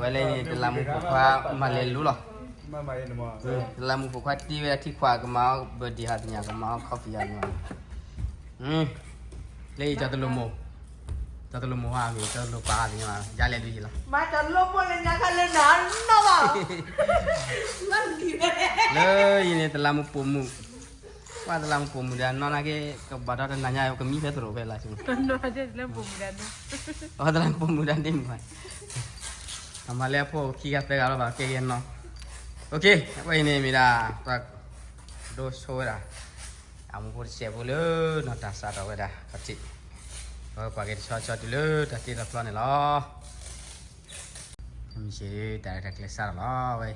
ဝဲလၢန့ၣ် တလးမူးပိာ်ခွါမၤလဲၤလူလီၤ. တလးမူးပိာ်ခွါတ့ဝဲဒၣ်ထံခွး ကမၤအီၣ် birthday ဟးသညါ ကမၤအီၣ် coffee ဟးသညါ. လၢအံၤ ကၠီတလိာ်မိၢ်, ကၠီတလိာ်မိၢ်ဟါမ့ၢ် ကၠီတလိာ်ပၢ်ဟါသညါ ယါလဲၤဒုးယံၤလီၤ. မၤကၠီတလိာ်မိၢ်လၢညါခါလၢနၤနီၢ်ဘၣ်. လၢအံၤန့ၣ် တလးမူးပိာ်မုၣ်, ပှၤတလးမူးပိာ်မုၣ်ဒီးနီၢ်နာ်က့ ကဘၣ်ဒီးတနၤညါ ကမံဖဲသရိာ်ဖဲလါဆိ, တလးမူးပိာ်မုၣ်ဒီးဒ့ၣ်မုၣ်ဘၣ်, အမၤလၢအဖိခံဂၤသၢဂၤလီၤဘၣ် ကဲကဲနီၤ. အဝဲအံၤန့ၣ်မ့ၢ်ဒၣ် ပှၤဒိဆိဝဲဒၣ် အမူဖိတစဲးဖိလၢနီၢ်တၢ်စးထီၣ်ဝဲဒၣ် ခီၣ်ထံး, အဝဲပှၤက့ၤတဆီဆီတုၤလၢတၢ်တ့တၢ်ဖျီန့ၣ်လီၤ. မုၢ်ဆ့ၣ်တၢ်ရဲၣ်တၢ်ကျဲၤစးထီၣ်လီၤဝဲ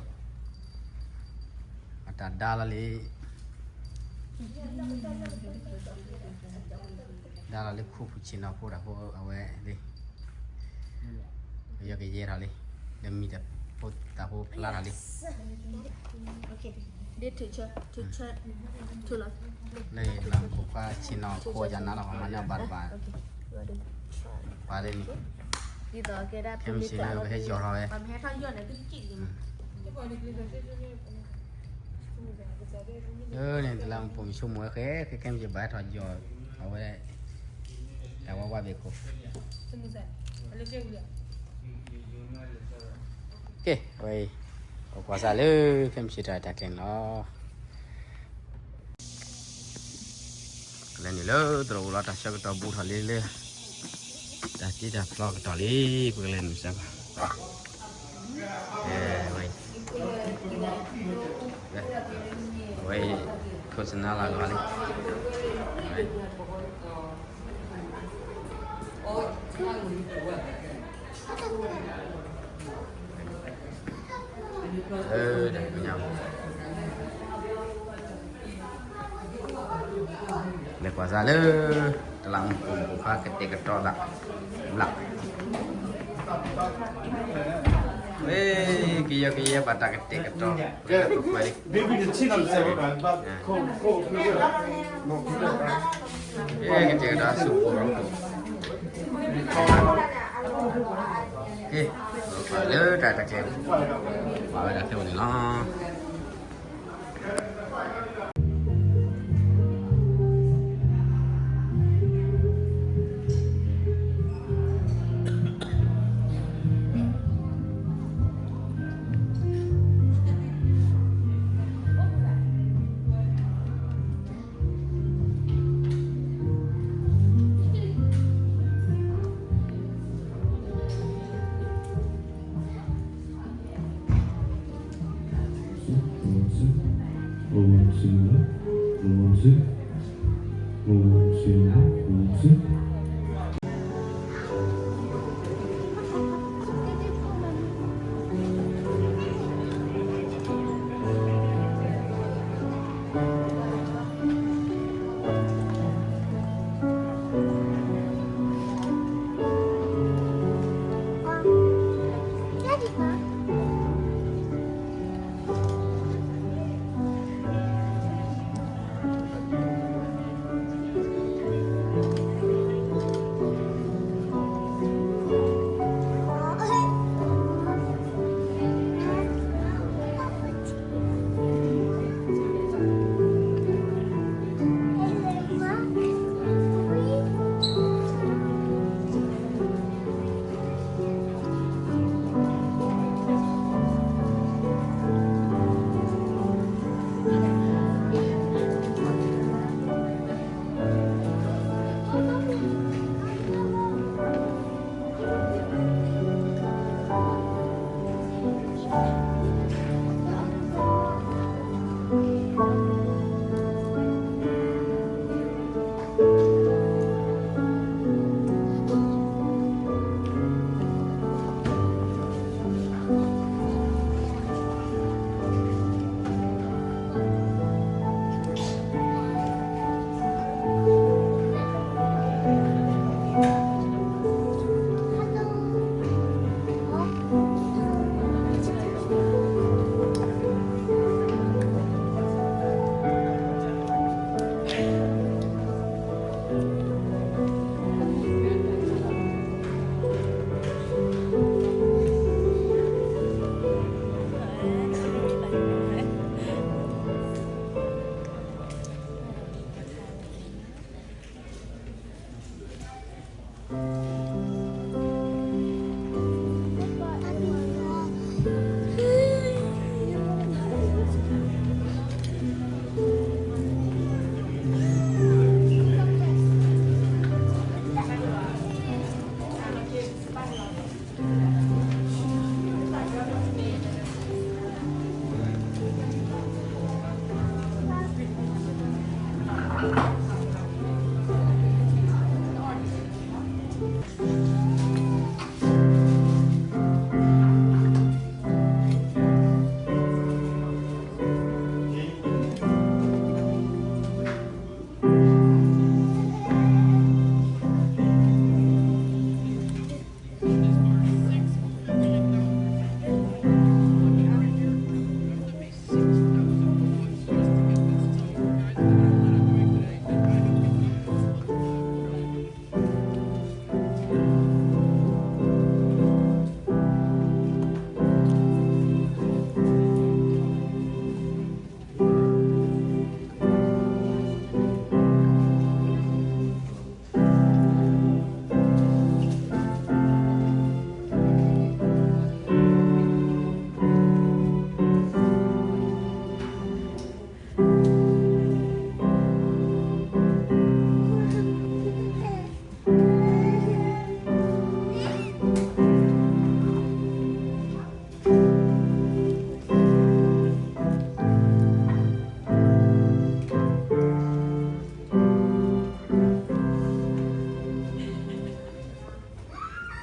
အံၤ, အတၢ်ဒါလီၤလံ ဒါလီၤလၢခိၣ်ဖူဆ့ၣ်နီၤဖိတၢ်ဖိအဝဲလံ, ကယီကယဲထီၣ်လံ, လၢမံၤတၢ်ဖိတၢ်ဖိဖျါထီၣ်လံ. လၢတလးမူးပိာ်ခွါဆ့ၣ်နီၤခိၣ်ယၤနါလီၤ ပှၤမၤန့ၢ်ဘၣ်တဘၣ်, ပှၤလၢန့ၣ်, ခဲမုၢ်ဆ့ၣ်န့ၣ် ပဟဲယီၤထီၣ်ဝဲ လၢန့ၣ် တလးမူးပိာ်မုၣ်ဆိကမိၣ်ဝဲဃဲ ခဲခဲမုၢ်ဆ့ၣ်ဘၣ်ဟဲထီၣ်ယီၤအဝဲ တၢ်ဝါဝါဘ့ၣ်ခိၣ်, ကဲ အဝဲအံၤ ပကွၢ်စၢ်လၢ ခဲမုၢ်ဆ့ၣ်တၢ်ရဲၣ်တၢ်ကျဲၤန့ၣ်လီၤ. ကလဲၤနုာ်လၢသရိာ်ပူၤလီၤ တၢ်ဆၢကတီၢ်ဘူးထီၣ်လံလၢ တၢ်တ့တၢ်ဖျီကတီၢ်လံ ပကလဲၤနုာ်စၢ်ကီး, ဝဲအံၤ, အဝဲအံၤ ခိၣ်စနါလီၤကလီၤလံ. လဲၤကွၢ်စၢ်လၢ တလးမူးပိာ်မုၣ်ဖိခါကတဲာ်ကတီၤသး, ဘျး, ဝဲ ကယီကယဲဘၣ်တၢ်ကတဲာ်ကတီၤ, ကတဲာ်ကတီၤဆူၣ်ဖိရိဖိ, လၢတၢ်တကဲ, ပာ်ဝဲဒၣ်ခဲအံၤန့ၣ်လီၤ.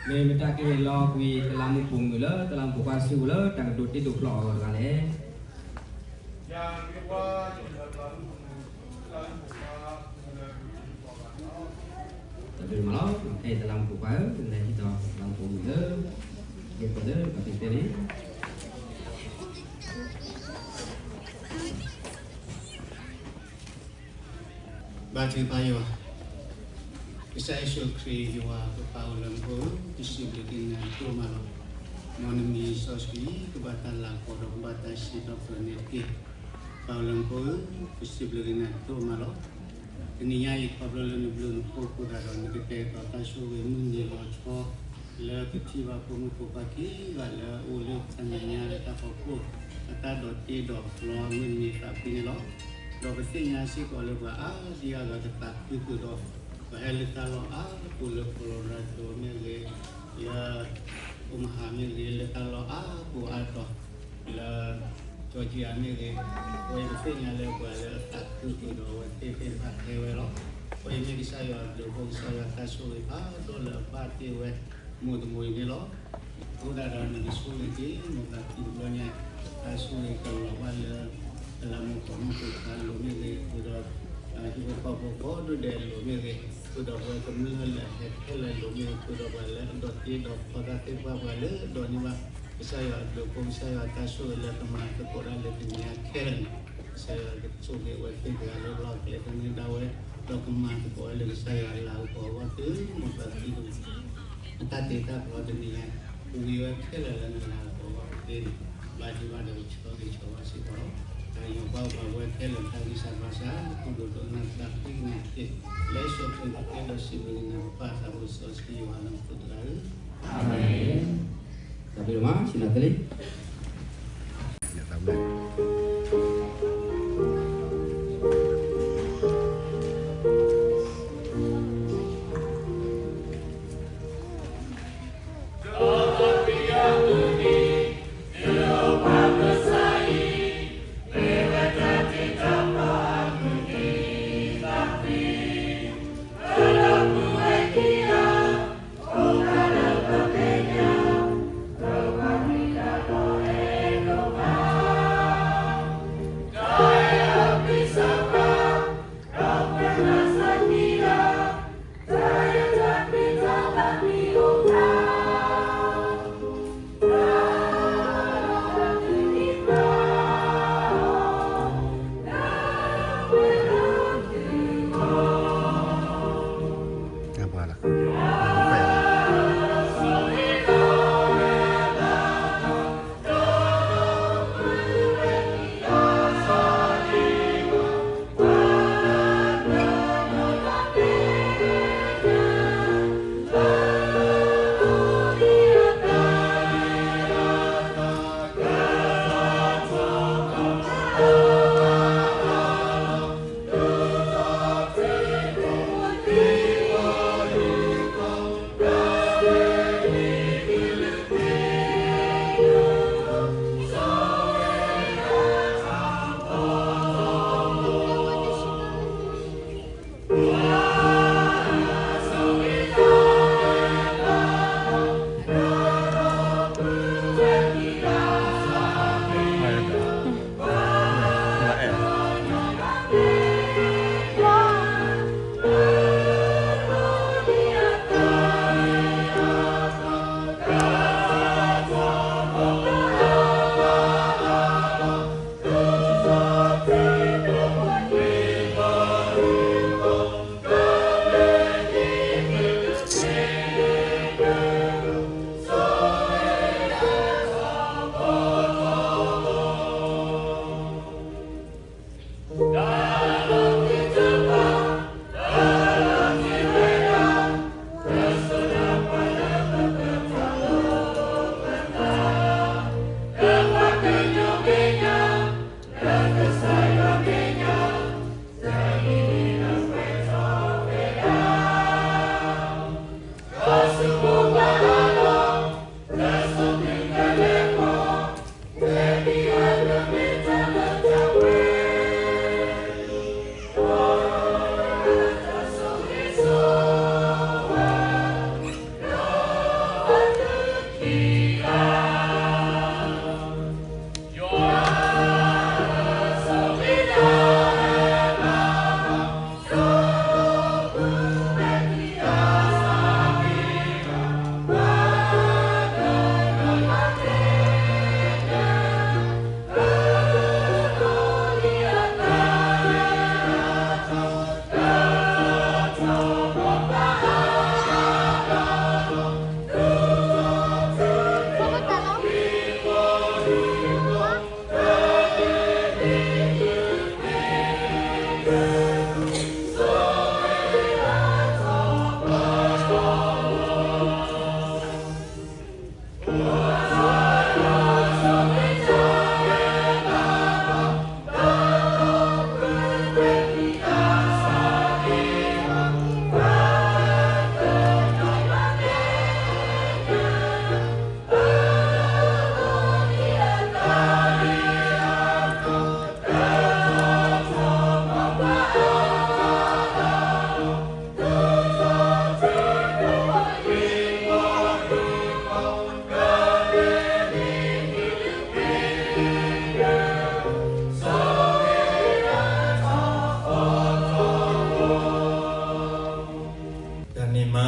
မ့ၢ်မတၤကဟ့ၣ်လီၤကွံာ်တလးမူးပိာ်မုၣ်လၢ တလးမူးပိာ်ခွါစုပူၤလၢတၢ်ကဒိးတ့ဒိးဖျီအီၤတဂၤလဲၣ်. တၢ်ဘျုးမးလီၤ. ခဲအံၤတလးမူးပိာ်ခွါဧၢ, နလဲၤဟံးထီၣ်တလးမူးပိာ်မုၣ်လၢ ယဲၢ်ပီၢ်လၢပှၤသ့ၣ်တဲန့ၣ် ဘါထုကဖၣ်ယွၤ, ကစၢ်ယ့ၣ်ၡူးခရံာ်ယွၤပပၢ်အိၣ်လၢမူခိၣ်ဧၢ, ပစံးဘျုးက့ၤနၤဒိၣ်မးလီၤ. မ်နမံၤစီဆှံကဘၣ်တၢ်လၤကပီၤဒီးကဘၣ်တၢ်စံးထီၣ်ပတြၢၤန့ၣ်တက့ၢ်. ပၢ်အိၣ်လၢမူခိၣ်ဧၢ, ပစံးဘျုးက့ၤနၤဒိၣ်မးလီၤ. တနံၤညါအံၤခီဖျိလၢနဘျုးနဖှိၣ်အဃိသတးဒီး နကတဲာ်ကတီၤတၢ်ဆိၣ်ဂ့ၤမုၢ်နံၤလီၤဆီ လၢပထံၣ်ဘၣ်ဖိမုၣ်ဖိခွါခံဂၤလၢအအိၣ်လၢတၢ်မဲာ်ညါလၢတၢ်ဖီခိၣ် အတၢ်ဒိးတ့ဒိးဖျီမုၢ်နံၤသးဖှံန့ၣ်လီၤ. ဒီးပသ့ၣ်ညါစ့ၢ်ကီးလၢပှၤအါဒံအါဂၤကသးခုဃုာ်ဒီး ပှၤဟဲလၢတၢ်လီၢ်အါပူၤလၢ Colorado မ့ၢ်ဂ့ၤ, လၢ Omaha မ့ၢ်ဂ့ၤ, လၢတၢ်လီၢ်အါပူၤအါတီၤ လၢ Georgia မ့ၢ်ဂ့ၤ, အဝဲပသ့ၣ်ညါလၢပှၤလၢအသးခုဃုာ်ဒီးအဝဲသ့ၣ်သ့ၣ်တဖၣ်ဟဲဝဲလီၤ. အဃိအံၤမ့ၢ်ကစၢ်ယွၤအဘျုးအဖှိၣ်ကစၢ်ယွၤတၢ်ဆိၣ်ဂ့ၤဖးဒိၣ်လၢအဘၣ်တ့ၢ်ဝဲ မိၢ်တမိၢ်အံၤန့ၣ်လီၤ. အဃိသတးဒီးနကဆိၣ်ဂ့ၤက့ၤ မိၢ်သးဖှံတဘျီညါ, တၢ်ဆိၣ်ဂ့ၤကလီၤဘၣ်လၢ တလးမူးပိာ်မုၣ်ပိာ်ခွါအလိၤမ့ၢ်ဂ့ၤ, ဃုာ်ဒီး ဟံၣ်ဖိဃီဖိကိးဒူၣ်ဒဲးအလိၤမ့ၢ်ဂ့ၤ, ဃုာ်ဒီးပဝဲကမျၢၢ်လၢအဟဲခဲလၢာ်အလိၤမ့ၢ်ဂ့ၤ, ဃုာ်ဒီးပှၤလၢအဒိးတ့ဒိးဖျီတၢ်သ့ၣ်တဖၣ် ပှၤလၢအဒိးန့ၢ်ဘၣ် ကစၢ်ယွၤအဘျုးအဖှိၣ် ကစၢ်ယွၤအတၢ်ဆိၣ်ဂ့ၤလၢကမၤသကိးတၢ်လၢတနံၤညါခဲလၢာ်န့ၣ်, ကစၢ်ယွၤကဆိၣ်ဂ့ၤအဝဲသ့ၣ်တဂၤလၢလီၢ်ကျဲသနၢၣ်ဒၣ်ဝဲ, ဒီးကမၤသကိးဝဲလၢကစၢ်ယွၤအလၤကပီၤအဂီၢ် တုၤမိၢ်သးဖှံတ အတၢ်တ့တၢ်ဖျီတနံၤညါ, ပဝံၤဝဲခဲလၢာ်လၢနလၤကပီၤအဂီၢ်သ့န့ၣ်, ဘါထုကဖၣ်ဒီးကဆၢဂ့ၤဆၢဝါစ့ၢ်ကီးလီၤ. တၢ်ဂ့ၢ်ညီဘၣ်ပှၤဝဲခဲလၢာ်တၢ်ဂံၢ်စၢ်ဘါစၢ် ပဒိၣ်ဒိၣ်နၢ်သးဖှံကနၣ်တက့ၢ်. လၢယ့ၣ်ၡူးခရံာ်အမံၤ ကဲဒီးစံးဘျုးက့ၤနၤပၢ်သးဘိစီဆှံယွၤလၢမူခိၣ်တဂၤဧၢ, အၤမ့ၣ်. တၢ်ဘျုးဒိၣ်မး ဆံးနၤသလံ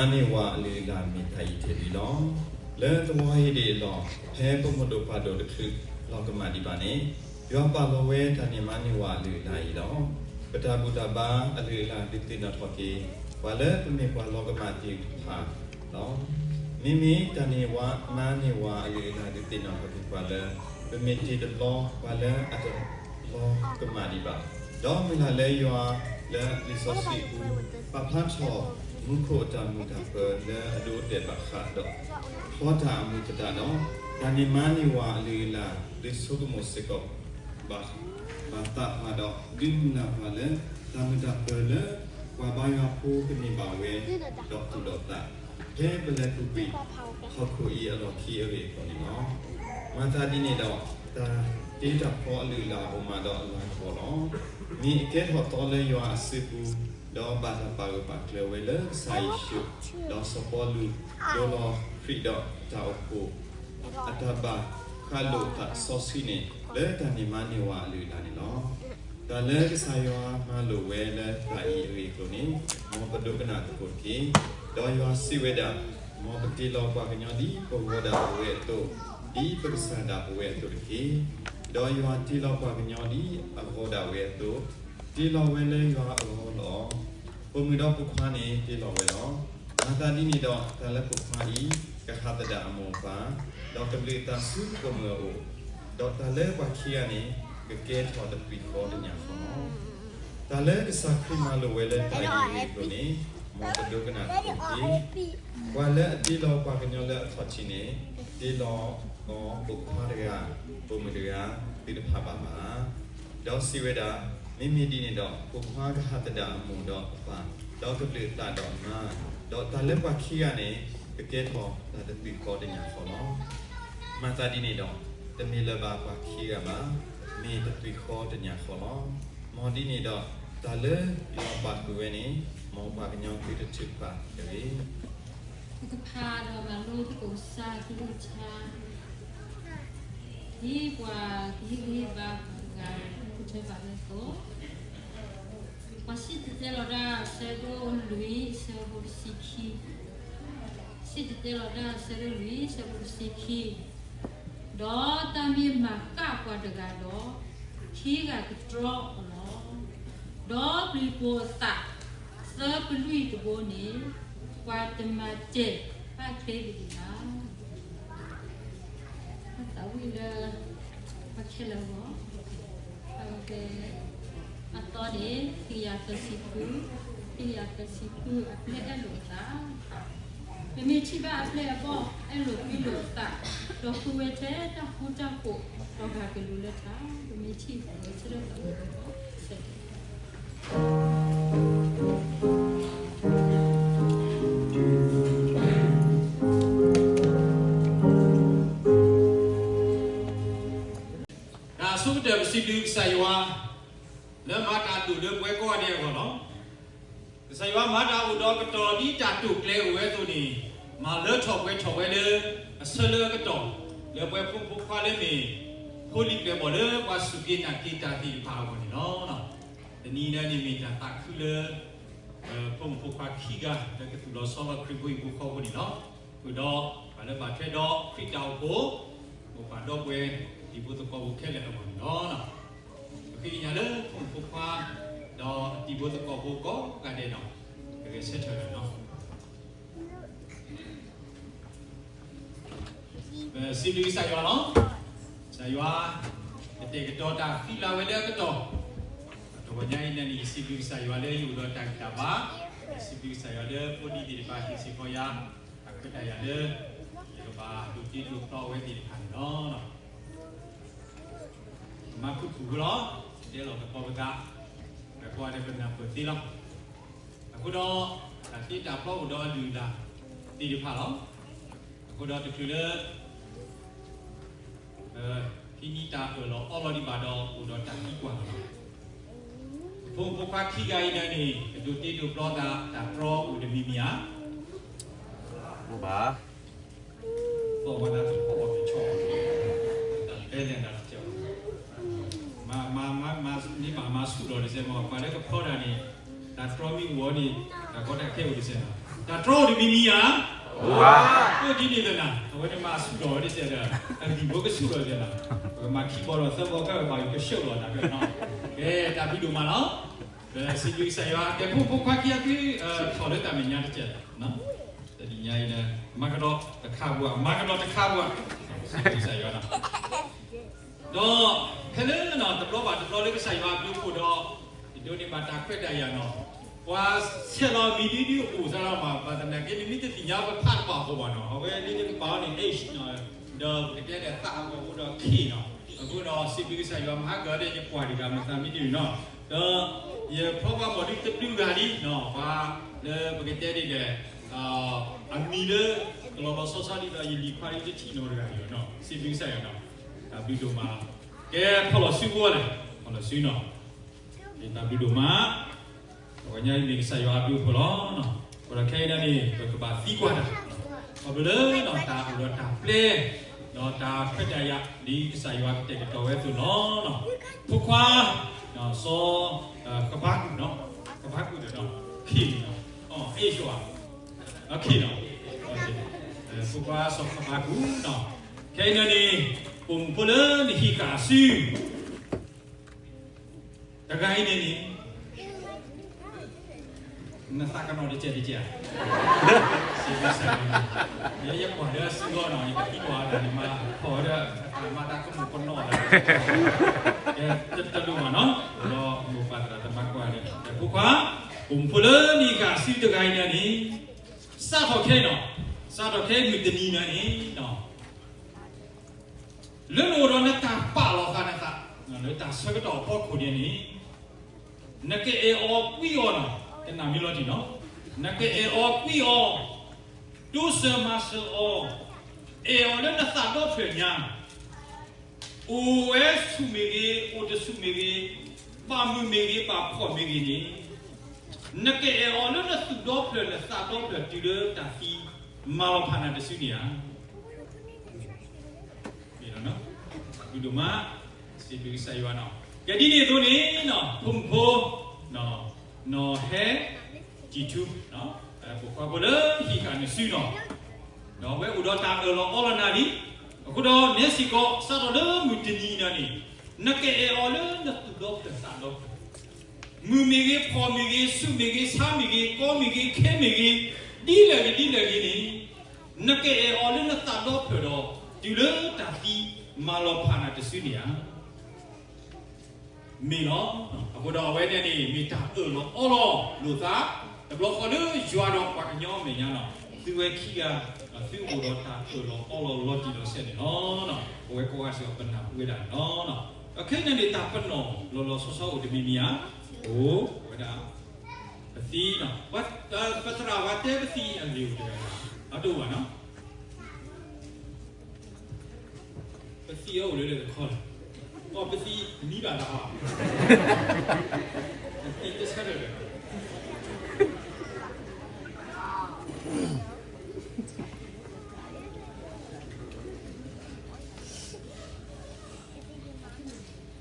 မၤန့ၢ်ဝၤအလုၢ်အလၢ်မ့ၢ်တၢ်အံၤတ့ၢ်လံလီၤ. လၢသဝီဟ့ၣ်ဒ့ၣ်အလီၢ် ဖဲပမိၢ်ဒိၣ်ပၢ်ဒိၣ်တချုးလီၤကမၣ်ဒံးဘၣ်န့ၣ်, ယွၤပာ်လီၤဝဲတၢ်န့ၢ်မၤန့ၢ်ဝၤအလုၢ်အလၢ်အံၤလီၤ. ပတၢ်ဘူၣ်တၢ်ဘါအလုၢ်အလၢ်ဒုးသ့ၣ်နီၣ်ထီၣ်က့ၤ ပှၤလၢပမ့ၢ်ပှၤလီၤကမၣ်သ့ၣ်တဖၣ်လီၤ. မ့မ့ၢ်တၢ်န့ၢ်ဝၤမၤန့ၢ်ဝၤအလုၢ်အလၢ်ဒုးသ့ၣ်နီၣ်ထီၣ်က့ၤပှၤလၢ ပမ့ၢ်တ့ၢ်တလီပှၤလၢအတလီၤကမၣ်ဒံးဘၣ်, ဒီးမုၢ်လၢ်လၢယွၤလၢလံာ်စီဆှံအပူၤ ပာ်ဖျါထီၣ်မူခိၣ်အတၢ်မုာ်တၢ်ပၢၤလၢအဒိအတဲာ်ဘၣ်ဃးဒီး ဖျီတၢ်အမုာ်သတးဒီး တၢ်န့ၢ်မၤန့ၢ်ဝၤအလုၢ်အလၢ် ဒုးဆိကမိၣ်စ့ၢ်ကီး ဘၣ်သးပှၢ်ဒီး ဒုးမုၢ်လၢ်ပှၤလၢ တၢ်မုာ်တၢ်ပၢၤလၢ ပှၤဘါယွၤဖိကန့ၢ်ဘၣ်ဝဲ ဒီးသူၣ်ဒီးသး ဖဲပလဲၤပူၤကွံာ် ဟီၣ်ခိၣ်အံၤအလီၢ်ခံအဂ့ၢ်အကျိၤန့ၣ်လီၤ. မၤသးဒ်န့ၣ်ဒီး တၢ်တ့တၢ်ဖျီအလုၢ်အလၢ်အိၣ်မးဒီးအလၤကပီၤလီၤ. မ့ၢ်အကဲထီၣ်သီလၢယွၤအစုပူၤ, ဒီးဘၣ်တၢ်ပာ်ဂၢၢ်ပာ်ကျၢၤဝဲလၢကစၢ်ယ့ၣ်ၡူး, ဒီးစီၤပီလူးဒိလီၤခရံာ်ဒီးတၢ်အိၣ်ဖှိၣ် အတၢ်ဘၣ်ဃးလိာ်သးစီဆှံန့ၣ် လၢတၢ်န့ၢ်မၤန့ၢ်ဝၤအလုၢ်အလၢ်န့ၣ်လီၤ. တၢ်လၢကစၢ်ယွၤမၤလိာ်ဝဲလၢတၢ်အံၤအဂ့ၢ်အကျိၤန့ၣ် မ်ပဒိကနၣ်သကိးတက့ၢ်. ဒီးယွၤစံးဝဲဒၣ်, မ်ပတ့လီၤပှၤကညီဒ်ပဂီၤဒၣ်ပဝဲအသိး, ဒ်ပကစၢ်ဒၣ်ပဝဲအသိးတက့ၢ်. ဒီးယွၤတ့လီၤပှၤကညီဒ်အဂီၤဒၣ်ဝဲအသိး, တ့လီၤဝဲလၢယွၤအဂီၢ်လီၤ. ပိာ်မုၣ်ဒီးပိာ်ခွါန့ၣ်တ့လီၤဝဲလီၤ. မၤသးဒ်န့ၣ်ဒီး တၢ်လၢပိာ်ခွါအံၤ ကဟးသဒၣ်အမိၢ်အပၢ်, ဒီးကဘျုးအသးဆူပိာ်မုၣ်အအိၣ်, ဒီးတၢ်လၢပှၤခံဂၤန့ၣ် ကကဲထီၣ်တသွံၣ်ဃီတညၣ်ဃီလီၤ. တၢ်လၢကစၢ်ခရံာ်မၤလိာ်ဝဲလၢတၢ်အံၤအဂ့ၢ်အကျိၤန့ၣ် မ်ပဒိကနၣ်သကိးတက့ၢ်. ပှၤလၢအတ့လီၤပှၤကညီလၢအခီၣ်ထံးန့ၣ် တ့လီၤအီၤပိာ်ခွါတဂၤ, ပိာ်မုၣ်တဂၤ, သုတဖးဘၣ်ဘၣ်. ဒီးစံးဝဲဒၣ်, မ့မ့ၢ်ဒ်န့ၣ်ဒီး ပိာ်ခွါကဟးသဒၣ်အမိၢ်ဒီးအပၢ်, ဒီးကဘျုးအသးဒီးအမါ, ဒီးတၢ်လၢပှၤခံဂၤန့ၣ် ကကဲထီၣ်တၢ်တသွံၣ်ဃီတညၣ်ဃီလီၤ. မၤသးဒ်န့ၣ်ဒီး တမ့ၢ်လၢၤဘၣ်ပှၤခံဂၤဘၣ်, မ့ၢ်တသွံၣ်ဃီတညၣ်ဃီလီၤ. မ်ဒ်န့ၣ်ဒီး တၢ်လၢယွၤပာ်ဃုာ်ဝဲန့ၣ် မ်ပှၤကညီသုတထုးဖးတဂ့ၤ. ပကဖးဒီးမၤလိသကိးကစၢ်အကလုၢ်ကထါ ဒ်ပှၤကဟ့ၣ်ဂံၢ်ဟ့ၣ်ဘါပှၤတဂၤ ကထၢဘၣ်ဝဲအသိး, ပှၤစံၣ်တဲၤတဲလီၤတၢ် အဆၢဒိၣ်လွံၢ် အဆၢဖိတဆံခံ, စံၣ်တဲၤတဲလီၤတၢ် အဆၢဒိၣ်လွံၢ် အဆၢဖိတဆံခံ, ဒီးတၢ်မ့ၢ်မၤဃၣ်ပှၤတဂၤဒီး ခံဂၤကတြီအီၤလီၤ. ဒီးပျံၤပိာ်အသး သၢကလွံၢ်တဘိန့ၣ် ပှၤတမၤတဲာ်ဘၣ်ချ့ဒံးဘၣ်. သးဝံၣ်လၢ ပှၤခဲလၢာ်အဂီၢ်, အဝဲ အသီန့ၣ် ခံကယၤသၢဆံဃု, ခံကယၤသၢဆံဃုအပျဲၢ်အဲၣ်လိာ်အသး, ပမ့ၢ်ထံၣ်ဘၣ်အပျဲၢ်အဘီၣ် အဲၣ်လိာ်ကွံလိာ်အသး, ဒီးဃုဝဲထဲတၢ်ဃူတၢ်ဖိး ဒီးဂၤကလူၤလၢထါ, ပမ့ၢ်ထံၣ်ပဝဲဆၢထၢၣ်သးဝံၣ်အဂီၢ် ဆဲး တၢ်ဆိကတၢၢ်ပစံးဘျုးကစၢ်ယွၤ လၢမၤတၢ်ဒိၣ်လၢပှၤကိးဂၤဒဲးအဂီၢ်လီၤ. ကစၢ်ယွၤမၤတၢ်အိၣ်ဒီးကတီၢ်ဒ်တၢ်တိာ်ကျဲၤအိၣ်ဝဲအသိးန့ၣ်, မၤလၢထီၣ်ပှဲၤထီၣ်ဝဲလၢ အဆၢလၢအကတီၢ်, လၢပှၤဖိမုၣ်ဖိခွါလၢမ့ၢ် ဖိလံၤကျဲၤဘီၣ်လၢပှၤစူၢ်က့ၤနာ်က့ၤတၢ်သ့ၣ်တဖၣ်အဂီၢ်န့ၣ်လီၤ. တနံၤအံၤန့ၣ်မ့ၢ်တၢ်သးခုလၢ ဖိမုၣ်ဖိခွါခံဂၤ လၢကသူၣ်လီၤဆီလီၤခရံာ်ဖိဟံၣ်ဖိဃီဖိန့ၣ်လီၤ. ဃုာ်ဒီး ပှၤလၢဘၣ်ထွဲဒီးခရံာ်တၢ်အိၣ်ဖှိၣ်, မိၢ်ပၢ်ဒီပုၢ်ဝဲၢ် တံၤဖိသကိးဖိခဲလၢာ်အဂီၢ်န့ၣ်လီၤ. ပဃ့ကညးလၢဖိမုၣ်ဖိခွါ ဒီးတံၤဖိသကိးဖိကိးဂၤဒဲးဒီး ကဂဲၤဆၢထၢၣ်လီၤ. ပစံးဘျုးကစၢ်ယွၤလီၤ. ကစၢ်ယွၤ ကတဲာ်ကတီၤတၢ်ဃံလၤဝဲလၢအကတီၢ်, တဂီၤညါအံၤန့ၣ် ယစံးဘျုးကစၢ်ယွၤလၢယအိၣ်ဒီးတၢ်ဂံၢ်တၢ်ဘါ, ယစံးဘျုးကစၢ်ယွၤလၢဖိဒံသ့ၣ်တဖၣ်ဟ့ၣ်စ့ၢ်ကီးယၤ တၢ်ခွဲးတၢ်ယာ်လၢ ယကဘၣ်ဒိးတ့ဒိးဖျီအဝဲသ့ၣ်တဖၣ်န့ၣ်လီၤ. မၤခူၣ်ခူၣ်ဝဲလီၤ, တဲလီၤကပီၤပသး, အဃိဒီးပနၢ်ပၢၢ်သ့လီၤ. အဃိဒီး တၢ်တ့တၢ်ဖျီအိၣ်ဒီးအလုၢ်အလၢ်သ့ၣ်တဖၣ်လီၤ. အဃိဒီးတချုးလၢ ဟံးန့ၢ်တၢ်အၢၣ်လီၤအီလီၤဒံးဘၣ်ဒီး အိၣ်ဒီးတၢ်သံကွၢ်လီၤ. ဖိမုၣ်ဖိခွါခံဂၤအံၤန့ၣ် ကဒိးတ့ဒိးဖျီသး တၢ်တြီအိၣ်တမံၤမံၤဧါ. အိၣ်ဘၣ်. သီၣ်ဝဲဒၣ်တဖီၣ်အီၤကဆီ, တၢ်ဖဲလဲၣ်ဒၣ်တကဲ, မၤ မၤ မၤ မၤ မ့ၢ်ဘၣ်မၤဆူၣ်လီၤတစဲးမီၤ ပှၤလၢကဖျီတၢ်န့ၣ် တၢ် တၢ်တြီမ့ၢ်အိၣ်အီၤန့ၣ် တၢ်ကီတၢ်ခဲအိၣ်တစဲးနီၤ, တၢ်တြီအိၣ်တမံၤမံၤဧါ, အိၣ်ဒ်န့ၣ်သနာ် အဝဲန့ၣ်မၤဆူၣ်ထီၣ်ဝဲတစဲးဒီး အဂံၢ်ဖိကဆူၣ်ထီၣ်တစဲးနီၤ, ပကမၤခံဘီဒီးသၢဘီ ကဘၣ်ကဆှၢလီၤတၢ်ကနီၤ, ကဲ တၢ်ဘျုးဒိၣ်မးလီၤ, ဒီးစံးဘျုးကစၢ်ယွၤ ကဲဖိဖိခွါခံဂၤသု ထီၣ်လၢတၢ်မဲာ်ညါတစဲး, တနံၤညါအံၤလၢ မၤကဒီးတခါပှၤ မၤကဒီးတခါပှၤ, စံးဘျုးကစၢ်ယွၤနီၤ ဒီးဖဲလၢနီၤ တဘျီဘၣ်တဘျီလၢကစၢ်ယွၤအဘျုးအဖှိၣ်ဒီး ယဒိးန့ၢ်ဘၣ်တၢ်ခွဲးတၢ်ယာ်နီၤ, ပှၤဆဲးလီၤမံၤဒုဒုအိၣ်စ့ၢ်ကီးဘၣ်, ဘၣ်သနာ်က့ နမ့ၢ်တသ့ၣ်ညါပဖးတဘၣ်အဃိဘၣ်နီၤ, အဝဲလၢတကပၤအီၤန့ၣ် H နီၤ, ဒီးပကတဲဒီးသးအဂီၢ်အိၣ်ဒီး K နီၤ, အဃိဒီးစံးဘျုးကစၢ်ယွၤမၤဟါဂၤဒီး ယကွၢ်တဂၤမသးမံတန့ၣ်နီၤ, ဒီးယဖျီပှၤမီၢ်ဒုတဘျုးဂၤလံနီၤ, ပှၤလၢပကတဲဒ်ဒီး အမံၤလၢ ကလီၤလီၤဆီဆီဒ်သိးယလံၤခွါလၢတထံၣ်နီတဂၤန့ၣ်နီၤ, စံးဘျုးကစၢ်ယွၤနီၤ, တၢ်ဘျုးဒိၣ်မး, ကဲဖီၣ်လီၤစုဖိလဲၣ်, ဖီၣ်လီၤစုနီၤ, တၢ်ဘျုးဒိၣ်မး, ပဝဲညါအံၤမ့ၢ်ကစၢ်ယွၤအဘျုးအဖှိၣ်လီၤ, အဃိဒီးခဲအံၤန့ၣ်န့ၣ် ပကဘၣ်သံကွၢ်တၢ်, ခီဖျိလၢနီၤ တၢ်အိၣ်ဒီးတၢ်ပျဲ ဒီးတၢ်ခွဲးတၢ်ယာ် ဒ်ကစၢ်ယွၤကတဲာ်ကတီၤဝဲအသိးနီၤ, ဖိခွါ စီၤ ကဘါကူၣ်နီၤ, ကဘါကူၣ်ဒီးနီၤ, ခ့ၣ်နီၤ, အ့ၣ်ယွၤ ခ့ၣ်နီၤ, ဖိခွါစီၤကဘါကူၣ်နီၤ, ခဲအံၤန့ၣ်န့ၣ် ပိာ်မုၣ်ဖိလၢနဟံးဃာ်အစု တဂၤအံၤန့ၣ်န့ၣ် နသးကနီၤတကဲးတကဲးဧါ, စံးဘျုးကစၢ်ယွၤ, ယဲယကွၢ်လၢအစုဂီၢ်နီၤ, ယကသံကွၢ်အီၤတၢ်န့ၣ်မး, ခီၣ်ဝဲဒၣ်အတၢ်မၤတၢ်ကမူၣ်ကနီၤတၢ်, တလိၣ်ဘၣ်နီၤ, ဒီးမိၢ်ပၢ်သရၣ်သမါကွၢ်န့ၣ် ဖိခွါ ပိာ်မုၣ်ဖိလၢနဟံးဃာ်အစုတဂၤအံၤန့ၣ်န့ၣ် စးထီၣ်ခဲနီၤ, စးထီၣ်ခဲမုၢ်တနံၤန့ၣ်န့ၣ် လၢနအိၣ်ဒီးနတၢ်ပာ်လီၤဃာ်နသး လၢတၢ်ဆၢကတီၢ်အဖီခိၣ်န့ၣ်န့ၣ် နကအဲၣ်အီၤကွံအီၤနီၤ, တနာ်မ့ၢ်လီၤတံၢ်နီၤ, နကအဲၣ်အီၤကွံအီၤ, တိစၢၤမၤစၢၤအီၤ, အဲၣ်အီၤလၢနသးဒီဖျၢၣ်ညါ အိၣ်ဝဲဆူၣ်မ့ၢ်ဂ့ၤ, အိၣ်တဆူၣ်မ့ၢ်ဂ့ၤ, ဘၣ်မုာ်မ့ၢ်ဂ့ၤ, ဘၣ်ဖှီၣ်မ့ၢ်ဂ့ၤန့ၣ်, နကအဲၣ်အီၤလၢနသူၣ်ဒီဖျၢၣ် နသးဒီဖျၢၣ် တုၤလၢတၢ်သံမၤလီၤဖးနၤတစုန့ၣ်ဧါ. မ့ၢ်လီၤနီၤ, ဒုဒိၣ်မး, စံးဘျုးကစၢ်ယွၤနီၤ, ကဲဒ်န့ၣ်အသိးန့ၣ်နီၤ ဖိမုၣ်ဖိ, နီၢ်ဟဲ ကံၢ်ထူ, ပိာ်ခွါဖိလၢဟံးဃာ်နစုနီၤ, ဒီးအဝဲအိၣ်ဒီးတၢ်အၢၣ်လီၤအီလီၤနၤလံ, အဃိဒီးနဲစ့ၢ်ကီး စးထီၣ်လၢမုၢ်တနံၤအံၤန့ၣ်, နကအဲၣ်အီၤလၢနသူၣ်ဒီဖျၢၣ်သးဒီဖျၢၣ် မုာ်မ့ၢ်ဂ့ၤ, ဖှီၣ်မ့ၢ်ဂ့ၤ, ဆူၣ်မ့ၢ်ဂ့ၤ, ဆါမ့ၢ်ဂ့ၤ, ကီမ့ၢ်ဂ့ၤ, ခဲမ့ၢ်ဂ့ၤ, ဒ်လဲၣ်ဂ့ၤဒ်လဲၣ်ဂ့ၤန့ၣ်, နကအဲၣ်အီၤလၢနသးဒီဖျၢၣ်ဒီး တုၤလၢတၢ်သံမၤလီၤဖးနၤတစုန့ၣ်ဧါ. မ့ၢ်လီၤ. အဃိဒီးအဝဲန့ၣ်န့ၣ် မ့ၢ်တၢ်အၢၣ်လီၤအီလီၤလိာ်သး တဘျီဃီလၢယွၤဒီးပှၤကညီအမဲာ်ညါလီၤ. သုဝဲခံဂၤ သုအိၣ်ဒီးတၢ်အၢၣ်လီၤအီလီၤလီၤတံၢ်လီၤဆဲးန့ၣ်လီၤ. ပဝဲကိးဂၤစ့ၢ်ကီး ပနၢ်ဟူဝဲဒၣ်န့ၣ်လီၤ. အခဲအံၤန့ၣ်န့ၣ် တၢ်ပနီၣ်လီၤလီၤဆီဆီအိၣ်တမံၤမံၤဧါ. အိၣ်ဝဲဒၣ် ပသံ, ပသရၣ်ဝဲတဲပသံအဂ့ၢ်အိၣ်တဂၤ, အတအိၣ်ဘၣ်နီၤ. ပသံအအိၣ်လၢလၢတခီလီၤ. ပသံနံၤဘၣ်တၢ်ဟီ, ပသံတဆၢထၢၣ်ဒီး ကဲ အဝဲသ့ၣ်တ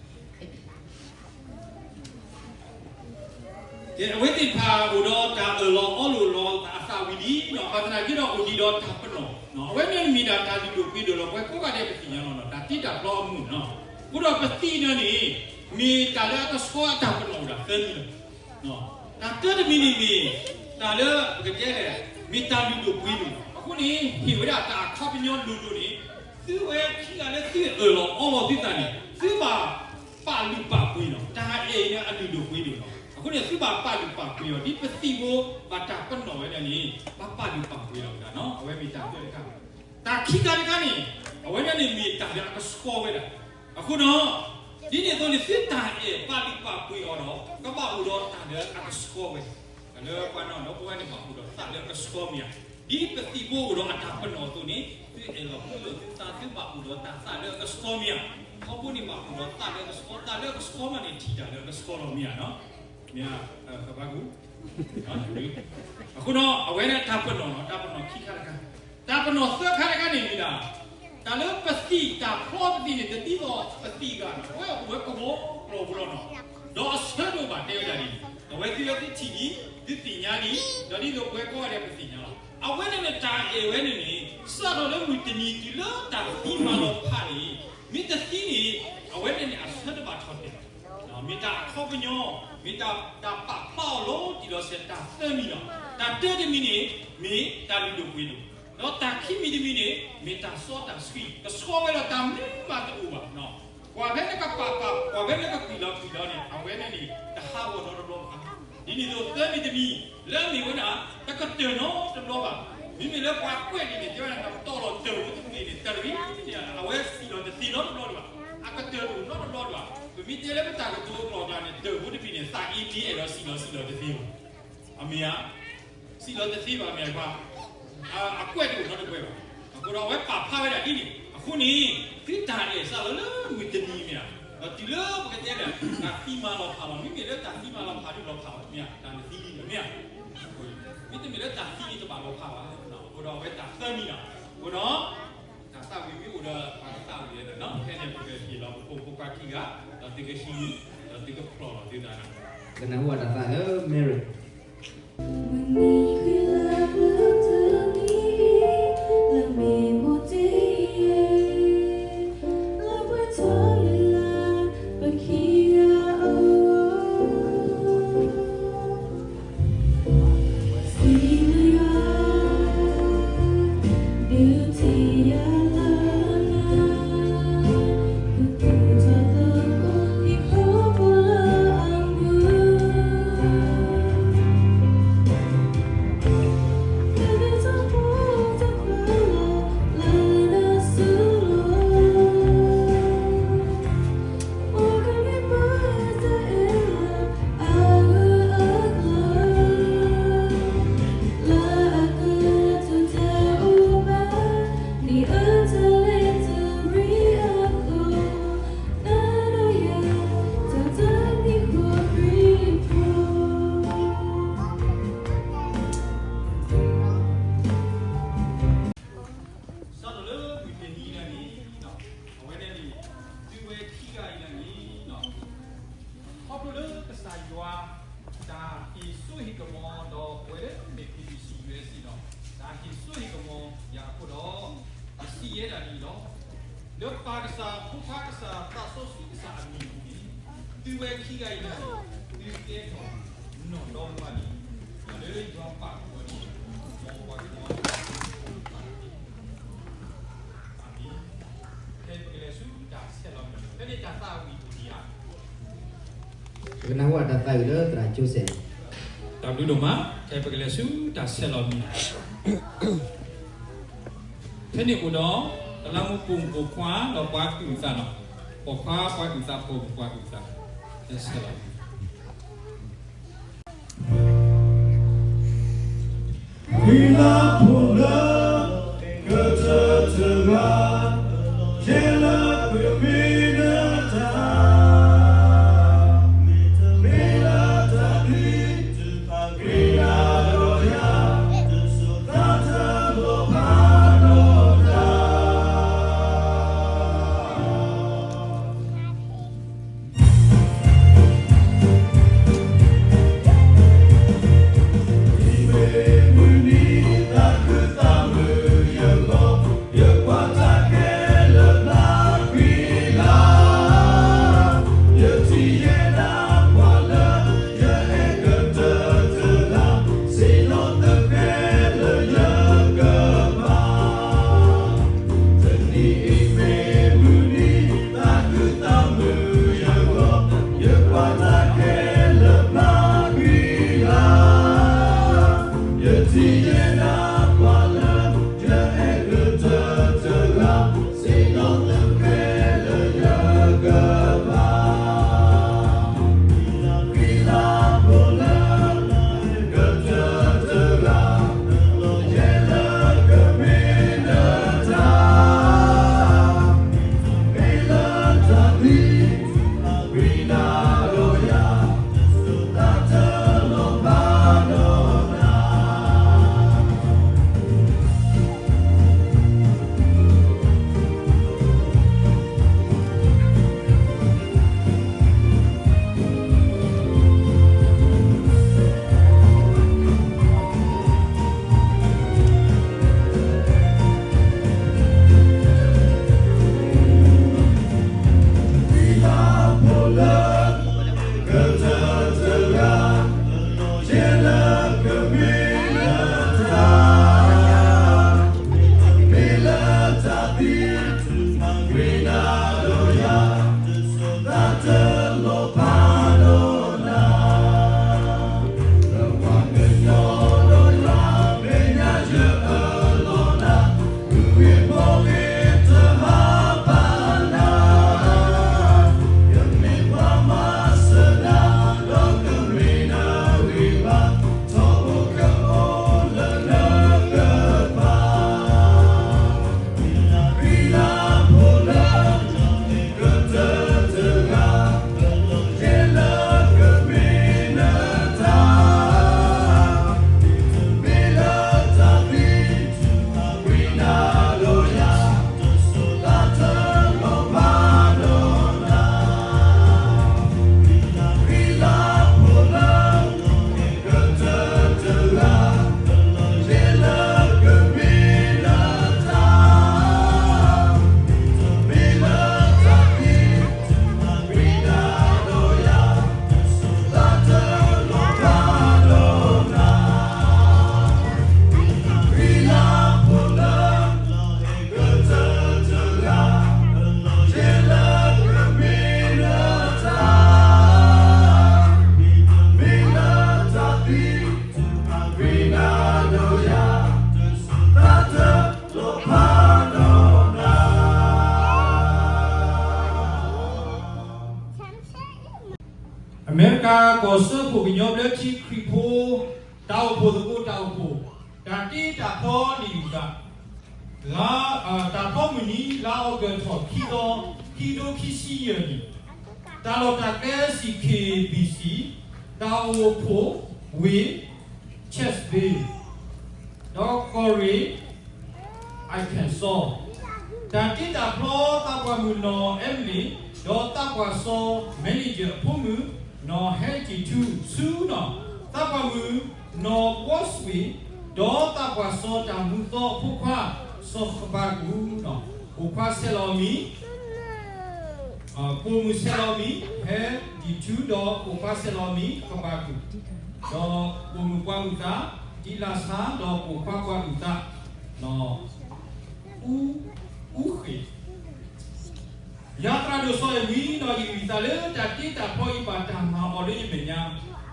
ဖၣ်အိၣ်ဒီးတၢ်အၢၣ်လီၤအီလီၤလီၤအသးဝံၤလံ, ဘၣ်သနာ်က့ဒီးအိၣ်ဒံးဒီးတၢ်ပနီၣ်, အဝဲန့ၣ်မ့ၢ်ဒၣ်တၢ်လုၢ်ဒိၣ်ပှ့ၤဒိၣ်လီၤ. ပဝဲကိးဂၤဒဲးပသ့ၣ်ညါလီၤနီၤ, တၢ်တံၢ်တၢ်ဖျီအမုာ်နီၤ. အဃိဒီးပသံန့ၣ်န့ၣ် မ့ၢ်တၢ်လၢအကဆှီအတၢ်ပနီၣ်အိၣ်ဒၣ်သၢမံၤလီၤ. တၢ်တၢတမံၤန့ၣ်မ့ၢ် တၢ်လၢပကတဲလဲၣ် မ့ၢ်တၢ်လုၢ်ဒိၣ်ပှ့ၤဒိၣ်လီၤ. အဃိန့ၣ် ဟ့ၣ်ဝဲဒၣ်တၢ်အခီပညီလိၤလိၤန့ၣ် သုဝဲခံဂၤလၢသုအၢၣ်လီၤအီလီၤသုသးန့ၣ် သုဘၣ်ပာ်လုၢ်ပာ်ပှ့ၤလီၤ. တၢ်အဲၣ်အံၤန့ၣ် အလုၢ်ဒိၣ်ပှ့ၤဒိၣ်လီၤ. အဃိန့ၣ် သုဘၣ်ပာ်လုၢ်ပာ်ပှ့ၤအီၤ ဒ်ပသံၣ်ဖိဘၣ်တၢ်ပနီၣ်ဝဲဒၣ်န့ၣ် ဘၣ်ပာ်လုၢ်ပာ်ပှ့ၤလီၤဝဲဒၣ်နီၤ. အဝဲမ့ၢ်တၢ်တၢတခါ, တၢ်ခံခါတခါန့ၣ် အဝဲဒၣ်န့ၣ်မ့ၢ်တၢ်လၢအကဆှီဝဲဒၣ်. အဃိဒီး ဒ်န့ၣ်အသိးန့ၣ် သုတၢ်အဲၣ်ပာ်လုၢ်ပာ်ပှ့ၤအီၤဒီး ကဘၣ်အိၣ်ဒီးတၢ်လၢအကဆှီဝဲ, တၢ်လၢပှၤနီၢ်ဒီပုၢ်ဝဲၢ်န့ၣ် ဘၣ်အိၣ်ဒီးသးလၢအကဆှီမ့ၢ်ဧါ. ဒ်ပသံၣ်ဖိအိၣ်ဒီးအတၢ်ပနီၣ်အသိးန့ၣ် သုအဲၣ်လီၤကွံလိာ်သုသး သုဘၣ်အိၣ်ဒီးတၢ်သးလၢအကဆှီမ့ၢ်ဧါ. ထီဘိန့ၣ်ဘၣ်အိၣ်ဒီးသးလၢအကဆှီ, သးလၢအကဆှီမးန့ၣ် ထံၣ်တၢ်လၢအကဆှီလီၤမ့ၢ်ဧါနီၤ. မ့ၢ်ဧါ, ဃဘါကူ, အဃိဒီး အဝဲန့ၣ်တၢ်ပနီၣ်နီၤ, တၢ်ပနီၣ်ခံခါတခါ, တၢ်ပနီၣ်သၢခါတခါန့ၣ်မ့ၢ်ဒၣ် တၢ်လၢပသံၣ်တၢ်ဖျီပသံၣ်န့ၣ် တဒ်သိးပသံၣ်ဂၤနီၤ, အဝဲအိၣ်ဝဲကဝီၤကလီကလီနီၤ, ဒီးအဆၢဒိၣ်ဘၣ်တဲဝဲဒၣ်ဒ်န့ၣ် အဝဲသ့ၣ်လၢသုထံၣ်လံ, သုသ့ၣ်ညါလံ, ဒီးဒ်သိးပဝဲကိးဂၤဒဲးပသ့ၣ်ညါလီၤ. အဝဲန့ၣ်န့ၣ် တၢ်အဲၣ်ဝဲန့ၣ်န့ၣ် စးထီၣ်လၢမုၢ်တနံၤတုၤလၢတၢ်သံမၤလီၤဖးန့ၣ်, မ့ၢ်တသံန့ၣ် အဝဲန့ၣ်န့ၣ် အဆၢတဘၣ်ထီၣ်တဲာ်လီၤ. မ့ၢ်တၢ်အခီပညီ, မ့ၢ်တၢ်ပာ်ဖျါအီၤလီၤတံၢ်လီၤဆဲး တၢ်သၢမံၤလီၤ. တၢ်တၢတမံၤန့ၣ် မ့ၢ်တၢ်လုၢ်ဒိၣ်ပှ့ၤဒိၣ်, ဒီးတၢ်ခံမံၤတမံၤန့ၣ် မ့ၢ်တၢ်စီတၢ်ဆှံ, ကဆှီဝဲဒီးတၢ်မနုၤမးတအိၣ်ဘၣ်. ပှၤဖဲနကပာ်ပာ်, ပှၤဖဲနကကွံာ်လီၤကွံာ်လီၤန့ၣ် အဝဲန့ၣ်န့ၣ် တဟးဂီၤနီတဘျီဘၣ်. ဒ်န့ၣ်အသိးသၢမံၤတမံၤ လၢအမ့ၢ်ဝဲဒၣ် တကတၢၢ်နီတဘျီဘၣ်. မ့မ့ၢ်လၢပှၤကွဲးန့ၣ်န့ၣ် တဲဝဲဒၣ် နပတီၢ်လီၤတၢၢ်ဖိတမံၤန့ၣ် တရံးန့ၣ် အဝဲစံၣ်လီၤတသ့နီတဘျီဒံးဘၣ်. အကတၢၢ်တအိၣ်နီတဘျီဒံးဘၣ်. ပမ့ၢ်တဲလၢပတၢ်ကတိၤအကျိၤအကျါန့ၣ် တၢၢ်ဖိတမံၤန့ၣ် သးအ့န့ၢ်အဲၣ်ဒိးစံၣ်လီၤစံၣ်လီၤတသ့ဘၣ်. အမ့ၢ်ဧါ. စံၣ်လီၤတသ့ဘၣ်မ့ၢ်ဧါ. အကွဲးတအိၣ်နီတကွဲးဘၣ်. အဃိဒီးအဝဲပာ်ဖျါဝဲဒၣ်ဒ်န့ၣ်. အဃိန့ၣ် သုတၢ်အဲၣ်စးလီၤလၢမုၢ်တနံၤမ့ၢ်ဧါ. ဒီးတုၤလၢပကတဲဒီး တၢ်သံမၤလီၤဖးလီၤ. မ့မ့ၢ်လၢတၢ်သံမၤလီၤဖးဒုးလီၤဖးဘၣ်မ့ၢ်ဧါ. တၢ်နသံလံမ့ၢ်ဧါ. မ့တမ့ၢ်လၢတၢ်သံန့ၣ်တဘၣ်လီၤဖးဘၣ်. အဃိဒီးအဝဲတၢ်သၢမံၤလီၤ. အဃိဒီး တၢ်သးဝံၣ်မ့ၢ်အိၣ်ဒီး ပှၤကသးဝံၣ်လၢ ဖဲန့ၣ်ပကဟ့ၣ်လီၤပဖိမုၣ်ဖိခွါခံဂၤ, ဒီးသုကဟံး, ဒီးသုကဖျိးလီၤသုသးန့ၣ်. ကနၢ်ဟူတၢ်သးလၢ Mary. စးထီၣ်လၢမုၢ်တနံၤအံၤန့ၣ်, အဝဲန့ၣ်န့ၣ် သုဝဲခံဂၤအံၤန့ၣ်န့ၣ်, ခီဖျိလၢကစၢ်ယွၤ တၢ်ဟ့ၣ်စိဟ့ၣ်ကမီၤဒီးပဝဲလၢမ့ၢ် ပီၣ်ပီၣ်စံၣ်ယွဲစံၣ်ဒီး တၢ်ဟ့ၣ်စိဟ့ၣ်ကမီၤယၤအဃိဒီး, အစံးယဲဒၣ်န့ၣ်လီၤ. လၢပၢ်ကစၢ်, ဖိခွါကစၢ်, သးစီဆှံကစၢ်အမံၤအပူၤန့ၣ်, သုဝဲခံဂၤအံၤန့ၣ် သုကဲထီၣ်နီၢ်ဒီမါန့ၣ်, လၢယွၤပာ်ဖှိၣ်အီၤန့ၣ်, မ်ပှၤကညီ အၤမ့ၣ်. ခဲအံၤပကလဲၤဆူတၢ်ဆဲးလီၤမံၤ, ဖဲန့ၣ်တၢ်သးဝံၣ်အိၣ်ဒံးဧါ. ပကနၢ်ဟူတၢ်သးဝံၣ်လၢသရၣ်ကၠိစဲးန့ၣ်. တၢ်ဘျုးဒိၣ်မး, ခဲအံၤပကလဲၤဆူတၢ်ဆဲးလီၤမံၤ. ဖဲန့ၣ်အိၣ်ဒီး တလးမူပိာ်မုၣ်ပိာ်ခွါ ဒီးပှၤအုၣ်သးန့ၣ်, ပိာ်ခွါပှၤအုၣ်သး ပိာ်မုၣ်ပှၤအုၣ်သး, ဆဲးလီၤမံၤ. ဖံလၢဖိလၢကတၢၢ်တဂၤ, ယဲလၢပမ့ၢ်နတၢ်, မ့ၢ်လၢတၢ်သံ, တၢ်ဂ့ၤနၤဒီးယၤ, တစိၤသးတလီၤဘၣ်ဒီးတၢ် တၢ်ကီၢ်စၢဖှိၣ်ကညီဘျၢထံခရံာ်ဖိ တၢ်အိၣ်ဖှိၣ်သကိးတၢ်အိၣ်ဖှိၣ် တၢ်တ့တၢ်ဖျီလံာ်အုၣ်သး လါ တၢ်ဖျီမုၢ်နံၤ လါအီကူးထီၣ်ခံသီ ခံကထိခံဆံယဲၢ်နံၣ်, တၢ်လီၢ်တၢ်ကျဲ စံၣ်ခ့ၣ်ဘံၣ်စံၣ်, တၢ်အိၣ်ဖှိၣ်ဝ့ၢ် Chesapeake ဒီးကီၢ်ရ့ၣ် Arkansas, တၢ်တ့တၢ်ဖျီသးပှၢ်မုၣ်နီၢ် Emily ဒီးသးပှၢ်စီၤ manager အဖိမုၣ် နီၢ်ဟဲက့ၤထူ ဆူနီၢ် သးပှၢ်မုၣ်နီၢ် Bosway ဒီးသးပှၢ်စီၤတၢ်မူသီအဖိခွါ စီၤဃဘးကူၣ်နီၢ် ပိာ်ခွါဆဲးလီၤမံၤ ပိာ်မုၣ်ဆဲးလီၤမံၤ ဟဲက့ၤထူ ဒီးပိာ်ခွါဆဲးလီၤမံၤ ဃဘးကူၣ်, ဒီးပိာ်မုၣ်ပှၤအုၣ်သး ဒံလၣ်ဆါဒီးပိာ်ခွါပှၤအုၣ်သး အူဃ့ၣ် ယၤသရၣ်ဒိၣ်စီၤအဲၣ်နွံဒီး ယဂံၢ်ယသးလၢတၢ်တ့တၢ်ဖျီအံၤ ဘၣ်တၢ်မၤအီၤလၢယမဲာ်ညါ, ဒ်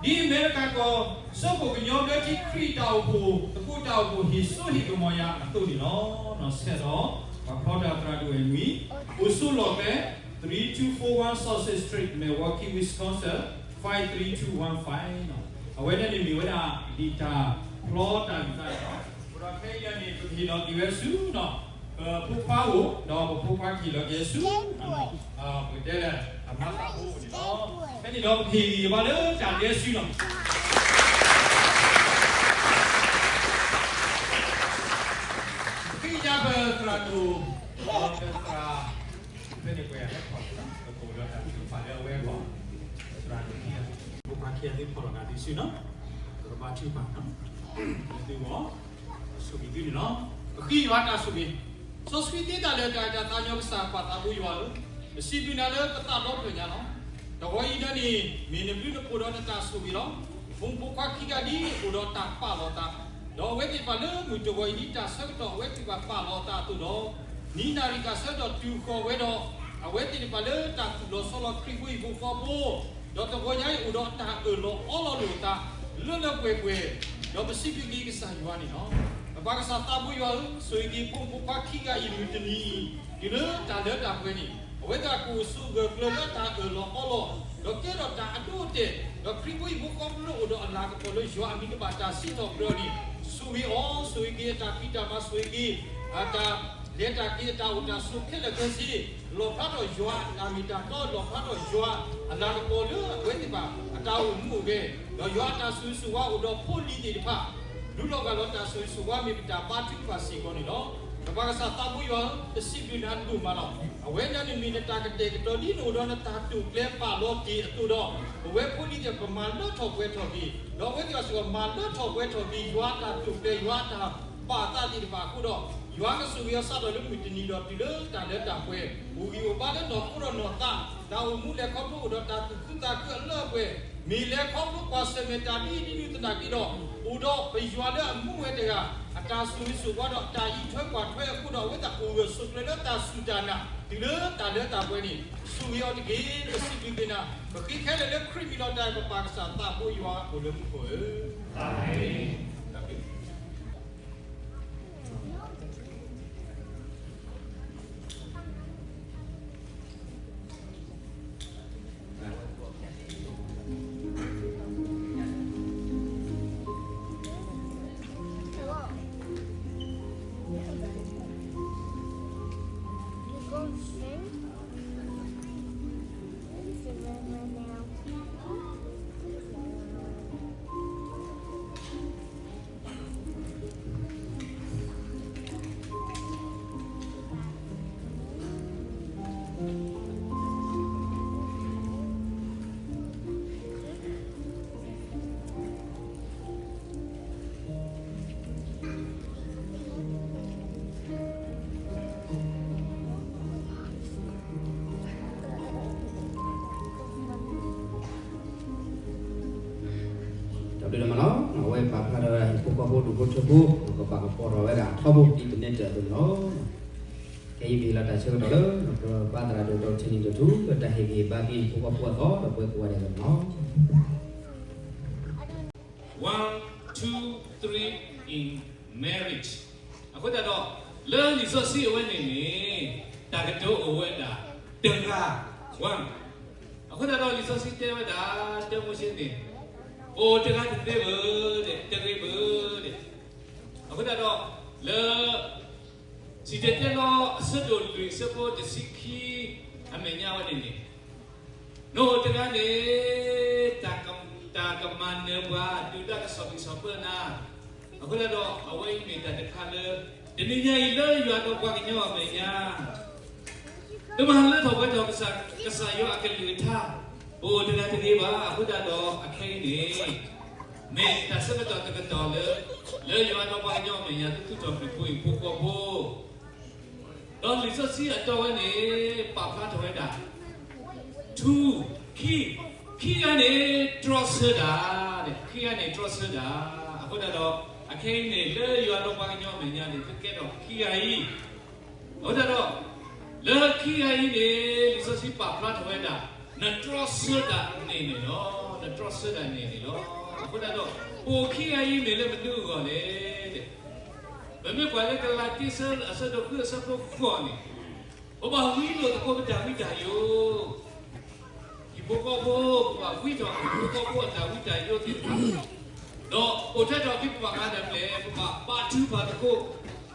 အမဲရကၤကီၢ်စၢဖှိၣ်ကညီဘျၢထံခရံာ်တၢ်အိၣ်ဖှိၣ်သကိးတၢ်အိၣ်ဖှိၣ်ဟ့ၣ်စိဟ့ၣ်ကမီၤယၤအသိးန့ၣ်လီၤ. ဆဲးဒီး ပှၤဖျီတၢ်သရၣ်ဒိၣ်အဲၣ်နွံ, အိၣ်ဆိးလီၢ်ကျဲ three two four one Sausage Street, Milwaukee, Wisconsin, five three two one five အဝဲန့ၣ်န့ၣ်မ့ၢ်ဝဲဒၣ် ဒ်တၢ်ဖျီတၢ်အုၣ်သးန့ၣ်လီၤ. အဃိဒီးခဲအံၤန့ၣ် ပကဟ့ၣ်လီၤက့ၤဝဲဆူနီၤ ပဖိခွါအိၣ် ဒီးပဖိခွါကဟ့ၣ်လီၤက့ၤဆူ ပကတဲလၢ အမါသးဖိအိၣ်န့ၣ်လီၤ. ဖဲန့ၣ်ဒီး ပကဟ့ၣ်ဂံၢ်ဘါလၢတၢ်ဒဲစုလီၤ. ပဃ့ကညးပသရၣ်ဒိၣ် ဒီးပသရၣ် ဖဲန့ၣ်ပှဲၤဟဲခီၣ် ပကအိၣ်ဒီးတၢ်ထုကဖၣ်လၢအဝဲအဂီၢ် သရၣ်ဒိၣ်ခံဂၤ ဖိခွါခံဂၤသုဖီၣ်လီၤဂာ်သုစုနီၤ ပကဘါထုကဖၣ်နီၤ သုဂီၢ် ဆိၣ်ဂ့ၤသုန့ၣ်လီၤ. ပဃ့ယွၤတၢ်ဆိၣ်ဂ့ၤ, စီဆှံသ့တၢ်လၢတၢ်အဲၣ်တၢ်သးကညီၤကစၢ်ပၢ်သးဘိယွၤဧၢ, ပစံးဘျုးနၤလၢပသးဒီဖျၢၣ်ညါလီၤ. တဂီၤအံၤဒၢန့ၣ် မ့ၢ်နဘျုးနဖှိၣ်ဒီးနတၢ်ဆိၣ်ဂ့ၤလီၤ. ဖိမုၣ်ဖိခွါခံဂၤဒ်အိၣ်ဒီးတၢ်ပာ်လီၤအသး, ဒီးအဝဲသ့ၣ်တဖၣ်လၢမုၢ်တဂီၤအံၤဒ်တၢ်ဆၢကတီၢ်အဝဲသ့ၣ်တဖၣ်ပာ်လီၤအသးအသိးဒီး နံၤနၣ်ရံၣ်တၢ်ဆၢကတီၢ်တုၤဃီၤဝဲဒီး အဝဲသ့ၣ်တဖၣ်လၢတၢ်သူၣ်လီၤဆီလီၤခရံာ်ဖိဟံၣ်ဖိဃီဖိ ဒီးတဂီၤညါအံၤအိၣ်ဒီးတၢ်အၢၣ်လီၤအီလီၤလိာ်အသး လၢလၢပှဲၤပှဲၤ, ဒီးပစံးဘျုးက့ၤကစၢ်ယွၤန့ၣ်လီၤ. ပပၢ်ကစၢ်သးဘိယွၤဧၢ, ဆိၣ်ဂ့ၤက့ၤဖိမုၣ်ဖိခွါခံဂၤအံၤမုၢ်တနံၤအံၤ တုၤလၢတၢ်လၢတၢ်ပှဲၤန့ၣ် အဝဲသ့ၣ်ကအိၣ်ဆိးဂၢၢ်ကျၢၤလၢတၢ်အၢၣ်လီၤအီလီၤ, ဒီးကဲထီၣ်တၢ်အဒိအတဲာ်, ဒီးခရံာ်ဖိဟံၣ်ဖိဃီဖိလၢအိၣ်ဒီးအလၤကပီၤလၢယွၤအမံၤကဘၣ်တၢ်စံးထီၣ်ပတြၢၤအီၤန့ၣ် ဆိၣ်ဂ့ၤအီၤ, ဆိၣ်ဂ့ၤက့ၤအတၢ်ဖံးတၢ်မၤ, ဆိၣ်ဂ့ၤက့ၤ အတၢ် လဲၤတၢ်က့ၤအတၢ်အိၣ်တၢ်ဆိးခဲလၢာ်ခဲဆ့, လီၣ်ဖျါထီၣ်ယွၤအတၢ်မ့ၢ်တၢ်တီ, လီၣ်ဖျါထီၣ်ယွၤအလၤကပီၤလၢအဝဲသ့ၣ်တဖၣ်အတၢ်အိၣ်မူအိၣ်ဂဲၤ, ဒီးယွၤအတၢ်ဆိၣ်ဂ့ၤဆိၣ်ဝါအိၣ်ဒီးဖိလံၤသ့ၣ်တဖၣ်, ဒုးလီၤဂာ်လီၤတၢ်ဆိၣ်ဂ့ၤဆိၣ်ဝါမ့ၢ်ပတၢ်ဘါထုကဖၣ်စ့ၢ်ကီးန့ၣ်လီၤ. ပပၢ်ကစၢ်သးဘိယွၤဧၢ, ပစံးဘျုးနၤဒိၣ်မးလီၤ. အဝဲဒၣ်န့ၣ်မ့ၢ်နတၢ်ကတဲာ်ကတီၤဒ်နအိၣ်ဒီးနတၢ်တိာ်ကျဲၤပာ်လီၤတ့ၢ်အသိးဒီး, ပဝဲဖိလံၤသ့ၣ်တဖၣ်မၤလၢထီၣ်ပှဲၤထီၣ်က့ၤ, ဒီးအဝဲသ့ၣ်အစ့ၢ်ကီးမၤလၢထီၣ်ပှဲၤထီၣ်က့ၤ ယွၤအတၢ်တိာ်ကျဲၤ ယွၤအတၢ်ပာ်သးသ့ၣ်တဖၣ်အဃိဒီး, ယွၤကဆိၣ်ဂ့ၤအီၤစးထီၣ်လၢမုၢ်တနံၤဒီးတုၤလၢတၢ်လၢတၢ်ပှဲၤ, အိၣ်ဂံၢ်အိၣ်ဘါလၢနီၢ်ခိဒီးနီၢ်သး, တၢ်အိၣ်မူလဲၤခီဖျိအိၣ်ဒီးတၢ်သူၣ်ခုသးခုအလၢအပှဲၤ, မ့ၢ်လဲၤခီဖျိကွၢ်ဆၢၣ်မဲာ်တၢ်ဒ်အံၤဒ်နုၤသနာ်က့ဒီး, အိၣ်ဒီးပယွၤလၢအမူဝဲတဂၤ, အတၢ်ဆိၣ်ဂ့ၤဆိၣ်ဝါဒီးအတၢ်အံးထွဲကွၢ်ထွဲအဃိဒီး အဝဲသ့ၣ်အိၣ်ဂၢၢ်ဆိးကျၢၤလၢတၢ်စူၢ်တၢ်နာ် တုၤလၢတၢ်လၢတၢ်ပှဲၤန့ၣ်, ဆိၣ်ဂ့ၤအီၤတက့ၢ်. ပစံးဘျုးက့ၤနၤ, ပဃ့ခဲလၢာ်လၢခရံာ်မံၤလီၤတၢ်အံၤ ပပၢ်ကစၢ်သးဘိယွၤအိၣ်လၢမူခိၣ်ဧၢ, အၤမ့ၣ်. တၢ်ဘျုးဒိၣ်မးလီၤ. အဝဲပာ်ဖျါထီၣ်ဝဲဒၣ်ဟံၣ်ဖိဃီဖိဒူၣ်ဖိထၢဖိ ကပာ်ကပီၤထီၣ်ဝဲဒၣ်ထီဘိဒ်ကနဲတၢၢ်အသိးန့ၣ်လီၤ. ခဲအံၤပဟ့ၣ်လီၤတၢ်ဆၢကတီၢ်လၢ ပပၢ်သရၣ်ဒိၣ် ဒီးထံနံၤဒိၣ်ထူ လၢတၢ်ဟ့ၣ်ဂံၢ်ဟ့ၣ်ဘါက့ၤဟံၣ်ဖိဃီဖိအသီ ဒီးပဝဲကိးဂၤဒဲးန့ၣ်လီၤ. One, two, three in marriage. အဃိသတးဒီး လၢလံာ်စီဆှံအဝဲန့ၣ်န့ၣ် တၢ်ကတိၤအိၣ်ဝဲဒၣ် တဂၤ one အဃိသတးဒီးလံာ်စီဆှံတဲဝဲဒၣ်, တဲမိၤၡ့န့ၣ်, ပအိၣ်တဂၤတသ့ဧၢ, တဂ့ၤဧၢ, အဃိသတးဒီး လၢ စံၣ်တဲၤတဲလီၤအဆၢဒိၣ်လွံၢ်အဆၢဖိတဆံခံ အမဲာ်ညါဝဲန့ၣ်န့ၣ်, နအိၣ်တဂၤန့ၣ် တၢ်ကမၤနၢၤပှၤ ဒုၣ်ဒါကစီၣ်ဘံၣ်စီၣ်ဘၢနၤ, အဃိသတးဒီး အဝဲအံၤမ့ၢ်တၢ်တခါလၢ တနံၤညါအံၤလၢယွၤဒီးပှၤကညီအမဲာ်ညါ တမၤလၢထီၣ်ပှဲၤထီၣ်ကစၢ်ယွၤအကလုၢ်ကထါ, ပအိၣ်တဂၤတဂ့ၤဘၣ်. အဃိသတးဒီးအခဲအံၤန့ၣ် မ့ၢ်တၢ်ဆၢကတီၢ်တကတီၢ်လၢ လၢယွၤဒီးပှၤကညီအမဲာ်ညါ သုသူၣ်ထီၣ်ခရံာ်ဖိဟံၣ်ဖိဃီဖိ ဒီးလံာ်စီဆှံအတီဝဲန့ၣ် ပာ်ဖျါထီၣ်ဝဲဒၣ် ထူ, ခံ, ခံဂၤန့ၣ် တြီဆၢတၢ်, ခံဂၤန့ၣ် တြီဆၢတၢ်. အဃိသတးဒီး အခဲအံၤန့ၣ် လၢယွၤဒီးပှၤကညီအမဲာ်ညါန့ၣ် သုကဲထီၣ်ခံဂၤအံၤ အဃိသတးဒီး လၢခံဂၤအံၤန့ၣ် လံာ်စီဆှံပာ်ဖျါထီၣ်ဝဲဒၣ် နတြီဆၢတၢ်န့ၣ်န့ၣ်လီၤ. နတြီဆၢတၢ်န့ၣ်န့ၣ်လီၤ. အဃိသတးဒီး ပအိၣ်ခံဂၤအံၤမ့ၢ်လၢမနုၤအဂီၢ်လဲၣ်. ပမ့ၢ်ကွၢ်လၢကလၤတံအဆၢဒိၣ်ဃုအဆၢဖိဃိးန့ၣ်, ပဘၣ်ဝံလိာ်သကိးပတၢ်ဝံတၢ်ယိာ် ဟံၣ်ဖိဃီဖိ, ပဘၣ်ဝံထီၣ်ဟံၣ်ဖိဃီဖိအတၢ်ဝံတၢ်ယိာ်သ့ၣ်တဖၣ်, ဒီးအိၣ်ထဲထီၣ်က့ၤပဘၣ်မၤတၢ်ဖျဲး, ပဘၣ်ဘါထုကဖၣ်သကိး,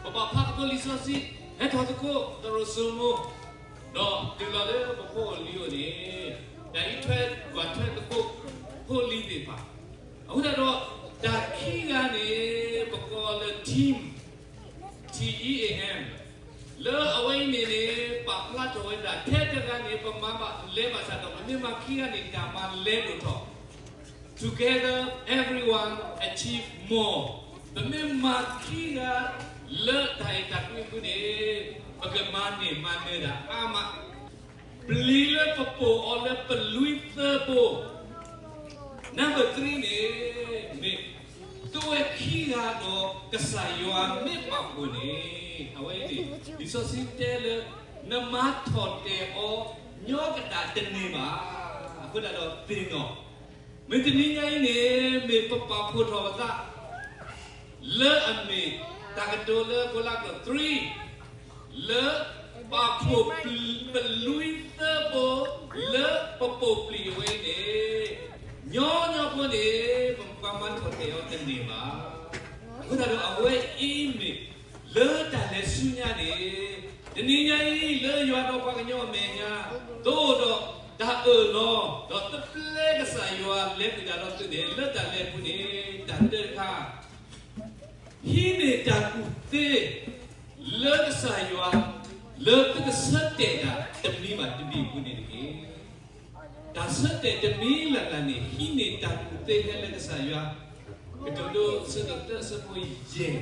ပဘၣ်ဖးသကိးလံာ်စီဆှံ, ဟဲထီၣ်သကိး သရိာ်စိမိၤ, ဒီးတုၤလီၤလၢပဖိအလံၤအိၣ်န့ၣ်, တၢ်အံးထွဲကွၢ်ထွဲသကိး ဖိလံၤသ့ၣ်တဖၣ်, အဃိသတးဒီး တၢ်ခံဂၤန့ၣ် ပကိးလၢ team, T E A M, လၢအဝဲအံၤန့ၣ်န့ၣ် ပာ်ဖျါထီၣ်ဝဲဒၣ် ထဲတဂၤန့ၣ် ပမၤဘၣ်လဲၤဘၣ်ဆၣ်ဒီး ပမ့ၢ်မၤခံဂၤန့ၣ် တၢ်မၤလဲၤဒိၣ်ထီၣ်, together everyone achieve more. ပမ့ၢ်မၤခံဂၤ လၢတၢ်အဲၣ်တၢ်ကွံအပူၤန့ၣ် ပကမၤန့ၢ်မၤနၢၤဒၣ်အါမး ပျံၤလၢပပိာ်အီၤလၢပလွံၢ်သၢဘိ, number three န့ၣ် မ့ၢ်သုဝဲခံဂၤဒီးကစၢ်ယွၤမ့ၢ်ပာ်ဖှိၣ်န့ၣ်, အဝဲန့ၣ် လံာ်စီဆှံတဲလၢ နမၤထီၣ်တဲာ်အီၤ ညီကဒၣ်တန့ၢ်ဘၣ်. အဃိသတးဒီးသ့ၣ်နီၣ်, မုၢ်တနံၤညါအံၤန့ၣ် မ့ၢ်ပပာ်ဖှိၣ်ထီၣ်ပသး လၢအမ့ၢ်တၢ်ကတိၤလၢ Colossians three, လၢပာ်ဖှိၣ်ပလွံၢ်သၢဘိ လၢပပိာ်ပျံၤအဝဲအံၤန့ၣ်, ညီညီဖိန့ၣ် ပမၤထီၣ်တဲာ်အီၤတန့ၢ်ဘၣ်. အဃိသတးဒီး အဝဲအံၤမ့ၢ် လၢတၢ်လဲၤဆူညါန့ၣ်, တနံၤညါအံၤ လၢယွၤဒီးပှၤကညီအမဲာ်ညါ သိဒီးတၢ်အၢၣ်လီၤ, ဒီးတပျဲကစၢ်ယွၤလဲၤဃုာ်တၢ်ဒီးသုန့ၣ် လၢတၢ်လဲၤအပူၤန့ၣ် တၢ်တၢတခါ ဟံးန့ၢ်တၢ်ကူၣ်သ့ လၢကစၢ်ယွၤ လၢသုကဆၢတဲာ်တၢ်တမံၤဘၣ်တမံၤအပူၤန့ၣ်တက့ၢ်. တၢ်ဆၢတဲာ်တမံၤလၢ်လၢ်န့ၣ် ဟံးန့ၢ်တၢ်ကူၣ်သ့ဟဲလၢကစၢ်ယွၤ, ကတိၤဒိ အဆၢဒိၣ်သၢ အဆၢဖိယဲၢ်,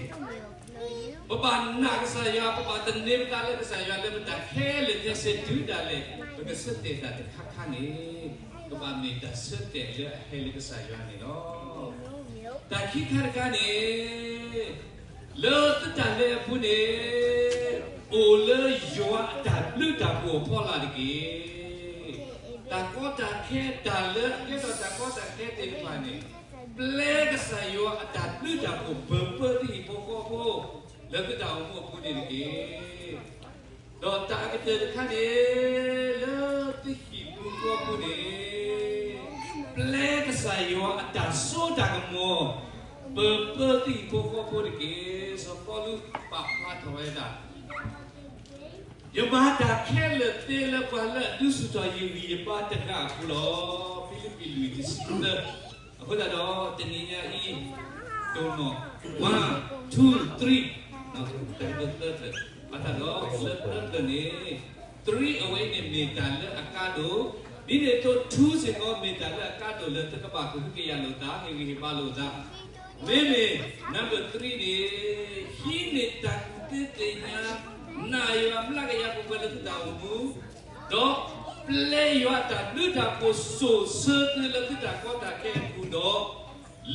ပဘၣ်နာ်ကစၢ်ယွၤ, ပဘၣ်သန့ၤပသးလၢကစၢ်ယွၤ လၢပတၢ်ခဲလၢာ်ခဲဆ့တုၤဒၣ်လဲာ် ပကဆၢတဲာ်တၢ်တခါခါန့ၣ်, ကဘၣ်မ့ၢ်တၢ်ဆၢတဲာ်လၢအဟဲလၢကစၢ်ယွၤန့ၣ်လီၤ. တၢ်ခံခါတခါန့ၣ် လၢသုတၢ်လဲၤအပူၤန့ၣ် အိၣ်လၢယွၤအတၢ်ဘျုးတၢ်ဖှိၣ်အဖီလာ်တက့ၢ်. တၢ်ကီတၢ်ခဲ တၢ်လၢအကဲထီၣ်တၢ်ကီတၢ်ခဲသ့ၣ်တဖၣ်န့ၣ် ပျဲကစၢ်ယွၤအတၢ်ဘျုးတၢ်ဖှိၣ် ပၢၤပၢသုဟံၣ်ဖိဃီဖိ လၢသုတၢ်အိၣ်မူအပူၤန့ၣ်တက့ၢ်. ဒီးတၢ်အကတၢၢ်တခါန့ၣ် လၢသုဟံၣ်ပူၤဃီပူၤန့ၣ် ပျဲကစၢ်ယွၤအတၢ်စိတၢ်ကမီၤ ပၢၤပၢသုဟံၣ်ဖိဃီဖိတက့ၢ်. စီၤပီလူးပာ်ဖျါထီၣ်ဝဲဒၣ် ယမၤတၢ်ခဲလၢာ်သ့လၢပှၤလၢအဒုးဆူၣ်ထီၣ်ယဂံၢ်ယဘါတဂၤအပူၤလီၤ. ဖံလံးပံးလွံၢ်တဆံသၢ. အဃိသတးဒီး တနံၤညါအံၤ တိၢ်နီၣ် one, two, three တၢ်ကတိၤသၢဖျၢၣ်, ဘၣ်ဆၣ်ဒီးလၢသၢဖျၢၣ်န့ၣ် three အဝဲအံၤန့ၣ်မ့ၢ်တၢ်လၢအကါဒိၣ်, ဒ်န့ၣ်အသိး two စ့ၢ်ကီး မ့ၢ်တၢ်လၢအကါဒိၣ်လၢသုကဘၣ်ကဟုကယာ်လိာ်သး ဟ့ၣ်ဂံၢ်ဟ့ၣ်ဘါလိာ်သး မ့မ့ၢ် number three န့ၣ် ဟံးန့ၢ်တၢ်ကူၣ်သ့သ့ၣ်ညါ, နာ်ယွၤမျးကယၤပှဲၤပှဲၤလၢသုတၢ်အိၣ်မူ, ဒီးပျဲယွၤအတၢ်ဘျုးတၢ်ဖှိၣ်စိာ်ဆၢသုလၢသုတၢ်ကီတၢ်ခဲအပူၤဒီး,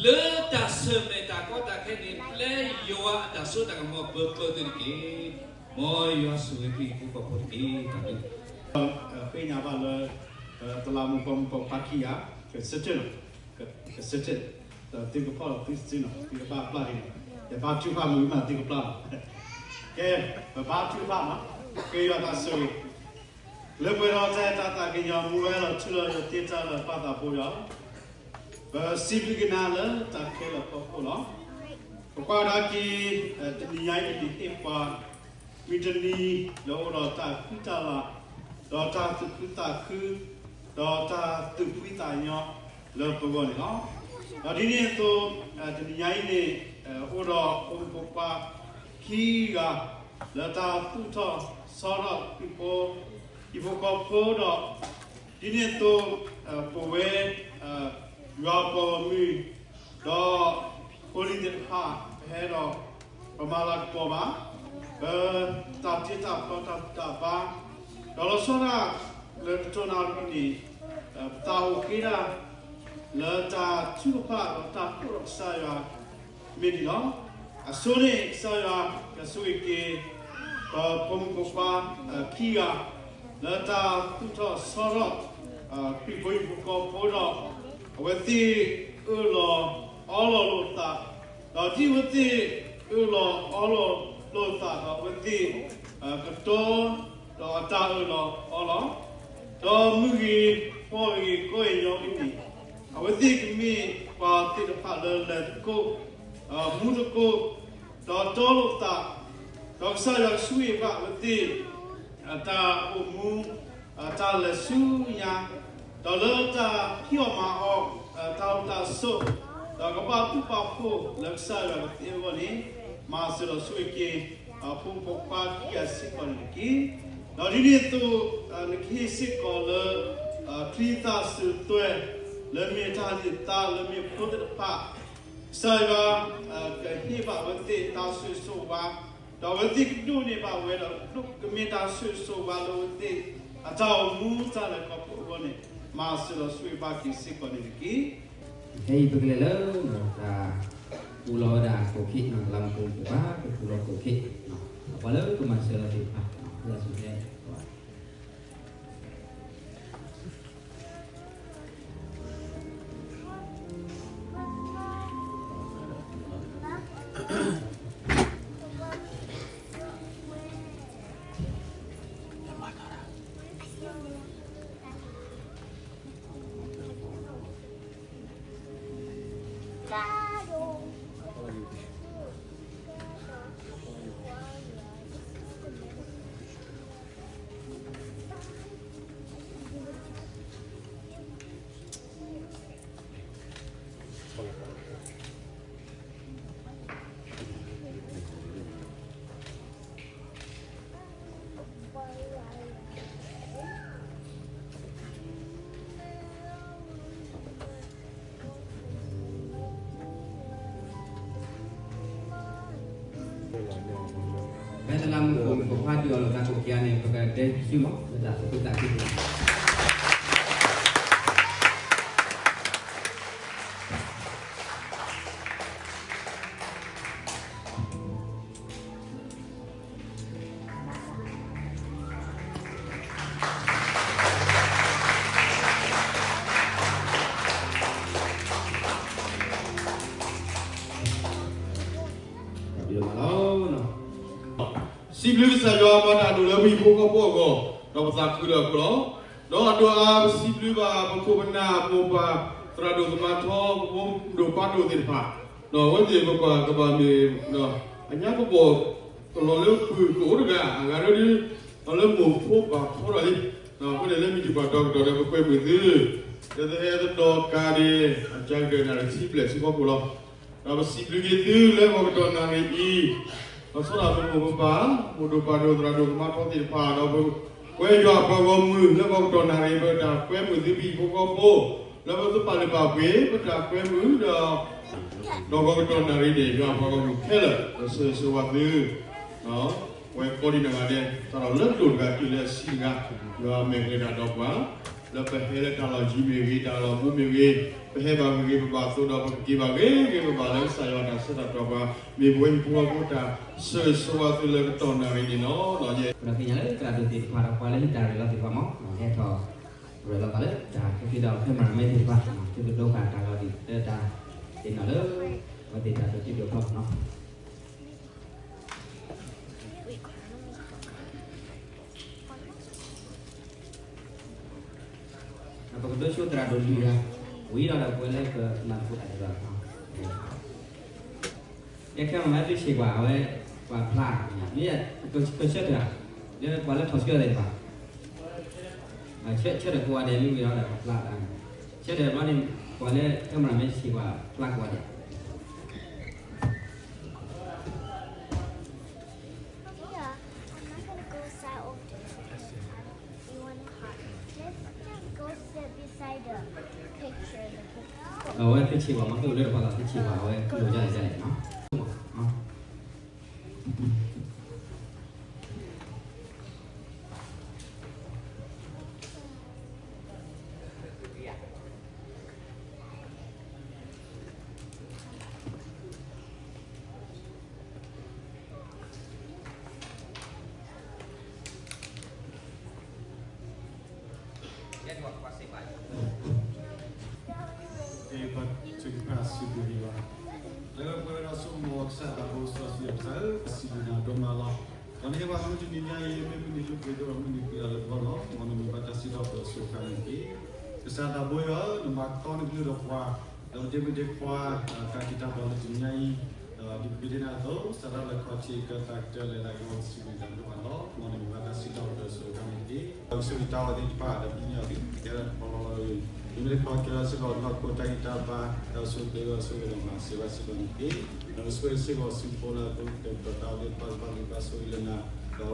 လၢတၢ်ဆၢၣ်မဲာ်တၢ်ကီတၢ်ခဲန့ၣ် ပျဲယွၤအတၢ်စိတၢ်ကမီၤပၢၤပၢသုတက့ၢ်. မ်ယွၤဆိၣ်ဂ့ၤသုဟံၣ်ဖိဃီဖိတက့ၢ်. ဃ့ညါဘၣ်လၢ တလးမူးပှၤမူးပှၤဖးခံဂၤ ကဆၢထၢၣ်လီၤ, ကဆၢထၢၣ်, ဒီးသုကဖီၣ်လီၤသုစုနီၤ, သုကဘၣ်ပျၢ်ဒ်န့ၣ်, ယဘါထုကဖၣ်မုာ်မးသုကပျၢ်လီၤ. ကဲ, ပဘါထုကဖၣ်နီၤ, ကစၢ်ယွၤတၢ်ဆိၣ်ဂ့ၤ လၢပှဲၤဒီးတၢ်အဲၣ်တၢ်သးကညီၤ မူဝဲလီၤထူလီၤယိာ်သ့တၢ်လၢပၢ်သးဖိဒီး ပစံးဘျုးက့ၤနၤလၢတၢ်ခဲလၢာ်အဖီခိၣ်လီၤ. ပကွၢ်ကဒါက့ၤ တနံၤညါအံၤန့ၣ် ဟ့ၣ်ပှၤ မုၢ်တနံၤ လၢအိၣ်ဒီးတၢ်ဃံတၢ်လၤ ဒီးတၢ်သူၣ်ခုသးခု ဒီးတၢ်သူၣ်ဖှံသးညီလၢပဂီၢ်န့ၣ်လီၤ. ဒီးဒ်န့ၣ်အသိး တနံၤညါအံၤန့ၣ် အိၣ်ဒီးဖိမုၣ်ဖိခွါခံဂၤ လၢတၢ်သူၣ်ထီၣ်ဆီထီၣ် ဟံၣ်ဖိဃီဖိဒီး ဒ်န့ၣ်အသိး ပဝဲ ယွၤပှၤဂီၢ်မုၢ် ဒီးဖိလံၤသ့ၣ်တဖၣ် ပဟဲဒီး ပမၤလၤကပီၤဘၣ် လၢတၢ်တ့တၢ်ဖျီတၢ်ဘူၣ်တၢ်ဘါ ဒီးလီၤဆီဒၣ်တၢ်လၢတတီၢ်နၣ်ရံၣ်န့ၣ် ပသးအိၣ်ဃ့ဒၣ် လၢတၢ်ထုကဖၣ်ဒီးတၢ်ကိးထီၣ်ကစၢ်ယွၤ မ့ၢ်ဒ်လီၤ. အဆိန့ၣ် ကစၢ်ယွၤကဆိၣ်ဂ့ၤက့ၤ ပဖိမုၣ်ဖိခွါခံဂၤ လၢတၢ်သူၣ်ထီၣ်ဆီထီၣ် ခရံာ်ဖိဟံၣ်ဖိဃီဖိဒီး အဝဲသ့ၣ်အၢၣ်လီၤအီလီၤလိာ်သး ဒီးဒ်အဝဲသ့ၣ်အၢၣ်လီၤအီလီၤလိာ်သးဒီး အဝဲသ့ၣ်ကတီၤဒီးအတၢ်အၢၣ်လီၤအီလီၤ ဒီးမုၢ်ဂ့ၤဖီဂ့ၤကီၢ်ဂ့ၤညီဂ့ၤန့ၣ် အဝဲသ့ၣ်ကမ့ၢ်ပှၤသ့ၣ်တဖၣ်လၢလဲၤသကိး မူသကိး ဒီးတီလိာ်သး ဒီးကစၢ်ယွၤကဆိၣ်ဂ့ၤဘၣ်အဝဲသ့ၣ် အတၢ်အိၣ်မူ တၢ်လဲၤဆူညါ ဒီးလၢတၢ်ဖံးအီၣ်မၤအီၣ် တၢ်အိၣ်တၢ်ဆိး ဒီးကဘၣ်သူၣ်ဘၣ်ဖှိၣ်လၢကစၢ်ယွၤကသ့အဂီၢ်န့ၣ် မၤစၢၤဒီးဆိၣ်ဂ့ၤက့ၤ ဖိမုၣ်ဖိခွါခံဂၤစ့ၢ်ကီးန့ၣ်တက့ၢ်. ဒီးဒ်န့ၣ်အသိး နကဟ့ၣ်စ့ၢ်ကီးလၢ ချံသၣ်စူၤသွဲ လၢမ့ၢ်တၢ်န့ၢ်သါ လၢမ့ၢ်ဖိသ့ၣ်တဖၣ် ကစၢ်ယွၤ ကဟ့ၣ်ဘၣ်အဝဲသ့ၣ်တၢ်ဆိၣ်ဂ့ၤဆိၣ်ဝါ ဒီးအဝဲသ့ၣ်ကဒိးန့ၢ်ဘၣ်ဝဲဒီး ကမ့ၢ်တၢ်ဆိၣ်ဂ့ၤဆိၣ်ဝါလၢအဝဲသ့ၣ် အတၢ်အိၣ်မူတၢ်လဲၤခီဖျိအဂီၢ်န့ၣ် မၤစၢၤဒီးဆိၣ်ဂ့ၤဘၣ်က့ၤစ့ၢ်ကီးန့ၣ်တက့ၢ်. ခဲအံၤပကလဲၤလၢ တၢ်ပူၤလီၤဝဲဒၣ်ကိးခ့ၣ် တလးမူးကိးမူးပှၤ ပပူၤလီၤကိးခ့ၣ် ပှၤလၢကမၤစၢၤလီၤသ့ၣ်တဖၣ် လၢအစုၤဟဲ ဖဲတလးမူးကိးမူးပှၤဒုးအီၤလီၤသးကိးက့ၤန့ၣ် ပကတဲဆူမး လၢတၢ်သူၣ်ခုသးခု စံးဘျုးကစၢ်ယွၤမၤတၢ်ဒိၣ်လၢပဟံၣ်ဖိဃီဖိအဂီၢ် ဒီးပသးခုလၢအဃိလီၤ. ဒီးအဒိၣ်အါ ပစံးဘျုးဘၣ်ပခိၣ်ပနၢ်မိၢ်ပၢ် သရၣ်ဒိၣ်သမါထီ ပဖိဒိၣ်ပၢ်ဒိၣ်သ့ၣ်တဖၣ် ဒီးအဝဲသ့ၣ်ပကွၢ်ကဘၣ်မ့ၢ် အညါကဘီၣ် ကလီၤလၢပှၤကအိၣ်တဂၤ အဂၤဒ် ဒီးလၢမိၢ်ဖိပၢ်ဖိဒီးလံ အဃိန့ၣ်လၢမုၢ်တံၢ်ပှၤတီၤကတီၢ်ဒီး ပကွဲမုာ်သု လၢသဟဲသဒီးကါဒဲး အကါကတၢၢ်နၣ်ရံၣ်ဆံဘျဲၣ်ဆံဖီခိၣ်လီၤ. ဒီးပစံးဘျုးက့ၤသုလၢဂီၤကတီၢ်နၣ်ရံၣ်အံၤ ဒီးဆီဒၣ်ပမိၢ်ပပၢ် မိၢ်ဒိၣ်ပၢ်ဒိၣ်သရၣ်ဒိၣ်သမါထီသ့ၣ်တဖၣ် ဒီးပဝဲယွၤအပှၤဂီၢ်မုၢ် လၢဂီၤကတီၢ်နၣ်ရံၣ် ပတၢ်ကွဲမုာ်သုဟံၣ်ဖိဃီဖိ လၢပသးပာ်လုၢ်ပာ်ပှ့ၤ ပတၢ်ကွဲမုာ်ဒီး ဒီးဂီၤကတီၢ်နၣ်ရံၣ်န့ၣ် ယွၤအပှၤဂီၢ်မုၢ်ခဲလၢာ် ပဆၢဂ့ၤဆၢဝါသု ပဝဲကိးဒံးနီၢ်ဂၤဒဲး စးထီၣ်လၢဒိၣ်တဂၤတုၤလၢအဆံးတဂၤ ယွၤမဲာ်ကလဲၤတၢ်ဒီးပှၤ လၢပဟဲလၢတၢ်လီၢ်ယံၤမ့ၢ်ဂ့ၤ တၢ်လီၢ်မူမ့ၢ်ဂ့ၤ ပဟဲဘၣ်ဂ့ၤဂ့ၤ ပဘၣ်သိးဒီး ပကက့ၤဘၣ်ဂ့ၤဂ့ၤ ပဘၣ်လၢကစၢ်ယွၤတၢ်ဆၢတၢ်တီၤပှၤ မ့ၢ်ပဝဲဟံၣ်ဖိဃီဖိတၢ်ဆၢဂ့ၤဆၢဝါသုလၢကတီၢ်နၣ်ရံၣ်န့ၣ်လီၤ. ယဲ ပဒီးသ့ၣ်ညါလၢသရၣ်ဒိၣ်သ့ၣ်တဖၣ်ဒီးပှၤလၢဟံးတၢ်ရဲၣ်လီၤသ့ၣ်တဖၣ်မ့ၢ် ဟဲထီၣ် ရဲၣ်လီၤသးလၢတၢ်ခဲက့ၤဒီးဖဲမၤရမဲသ့ၣ်တဖၣ် သုကဒိးဃာ်တၢ်လီၤဒ်လၢတၢ်သ့ၣ်နီၣ်လၢ အဝဲသ့ၣ်တၢ်ဒိးတံၢ်ဒိးဖျီနီၤ. သရၣ်ဒိၣ်လွံၢ်ဂၤ, ဝံၤဒီးဒီးပှၤလၢကမၤသကိးတၢ်တဂၤ, ယဲခဲမၤသုဆံးကွၢ်အဝဲ, ပှၤဖျါ, မ့ၢ်ကဆှၢတၢ်, လၢပှၤလၢထီၣ်ဆှၢသ့ၣ်တဖၣ်, ဆှၢတၢ်ကိးဂၤဒဲးမ့ၢ်ဝံၤဒီးပှၤဖျါ, ဆှၢတၢ်ဘျီန့ၣ်, ပှၤလၢခဲမၤမ့ၢ်ဆံးကွၢ်ဖျါကိးဂၤဒဲး. Here, I'm not gonna go side over there. You wanna hide? Let's just go sit beside the picture, the picture. အဝဲသုဆံးကွၢ်မၤသကိးလၢတဖၣ်လီၤ, သုဆံးကွၢ်အဝဲလိာ်ယါလဲၣ်ယါလဲၣ်နီၤ. Everybody, take a pass to the river. လၢပှဲၤဒီးဆိကမိၣ်ကစၢ်သးဘိစီဆှံယွၤကစၢ်ဧၢ, စံးဘျုးနၤဒိၣ်မးလီၤ. ဒီးနဟ့ၣ်ပှၤမုၢ်တနံၤညါအံၤ မ့ၢ်မုၢ်နံၤလၢပှဲၤဒီးမုၢ်နံၤပှဲၤဒၣ်လၢပဂီၢ်လီၤ. မ်နမံၤဘၣ်တၢ်စံးထီၣ်ပတြၢၤအစိၤအခါန့ၣ်တက့ၢ်. ကစၢ်သးဘိယွၤဧၢ, နမၤတီနကလုၢ်ဒီးပှၤ, ဒီးပဒ့မုၣ်ဒ့ခွါ, တၢ်က့ၤတၢ်ဘၣ်လၢတနံၤညါအံၤ, ဒီးဒ်ပဃ့န့ၢ်နၤအသိး စးထီၣ်လၢခီၣ်ထံးကတၢၢ်တၢ်လၢတၢ်ကဝီၤ စံးဘျုးနၤဒိၣ်မးလီၤ. မ်နမံၤဘၣ်တၢ်စံးထီၣ်ပတြၢၤအစိၤအခါန့ၣ်တက့ၢ်. ဒီးကဆိၣ်ဂ့ၤတၢ်အီၣ်သ့ၣ်တဖၣ် ဒီးပညိၣ်အီၤ ကဲထီၣ်တၢ်ဖီလီၤလီၤ, မ့မ့ၢ်တခီကဲထီၣ်စ့ၢ်ကီးနီၢ်ခိတၢ်ဂံၢ်တၢ်ဘါ, တၢ်ဆိၣ်ဂ့ၤဆိၣ်ဝါစ့ၢ်ကီးဒီးမၤစၢၤဘၣ်စ့ၢ်ကီးန့ၣ်တက့ၢ်. ဒီးကဆိၣ်ဂ့ၤစ့ၢ်ကီးစုဖိလၢအပူၤ ကဲထီၣ်တၢ်အီၣ်သ့ၣ်တဖၣ် ကဘၣ်ဂံၢ်ဘါဆိၣ်ဂ့ၤလၢနၤ, ဒီး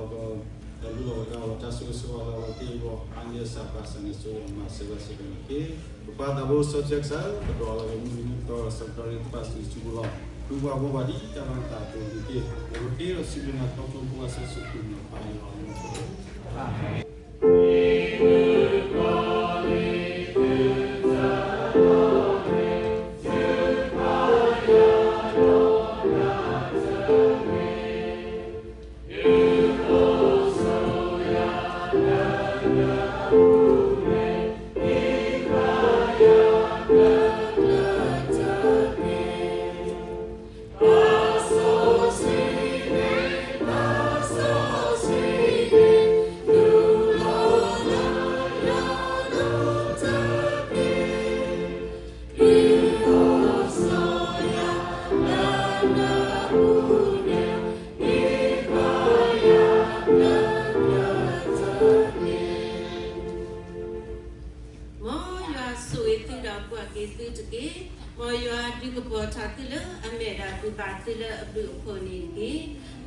ကလူလီၤဝဲဒၣ်အီၤ တၢ်ဆိၣ်ဂ့ၤဆိၣ်ဝါလၢအဝဲသ့ၣ်အဂီၢ် အါန့ၢ်အဆၢ ဘၣ်ဆၣ်န့ၣ် ဆိၣ်ဂ့ၤဒီးမၤစၢၤဘၣ်စ့ၢ်ကီးန့ၣ်တက့ၢ်. ပပၢ်သးဘိစီဆှံကစၢ်, ပဒိးလီၤဂ့ၤမုၢ်နံၤမုၢ်သီဒီး ဆၢကတီၢ်သ့ၣ်တဖၣ်စုစုပူၤလီၤ. ဃုပှၤဘိပှၤဒ်တၢ်ဘၣ်နသးအသိးန့ၣ်တက့ၢ်. ပဃ့ဒီးစံးဘျုးနၤ ခီဖျိဖိအဆၢစိၤဃုာ်န့ၣ် ပၢ်ယွၤအမံၤအဃိ မ်ယွၤဆိၣ်ဂ့ၤသုဒီးကွၢ်က့ၤသုတက့ၢ်. မ်ယွၤဒုးကပီၤထီၣ်သုလၢအမဲာ်ဒီးဒုးပာ်သုလၢအဘျုးအဖှိၣ်န့ၣ်တက့ၢ်.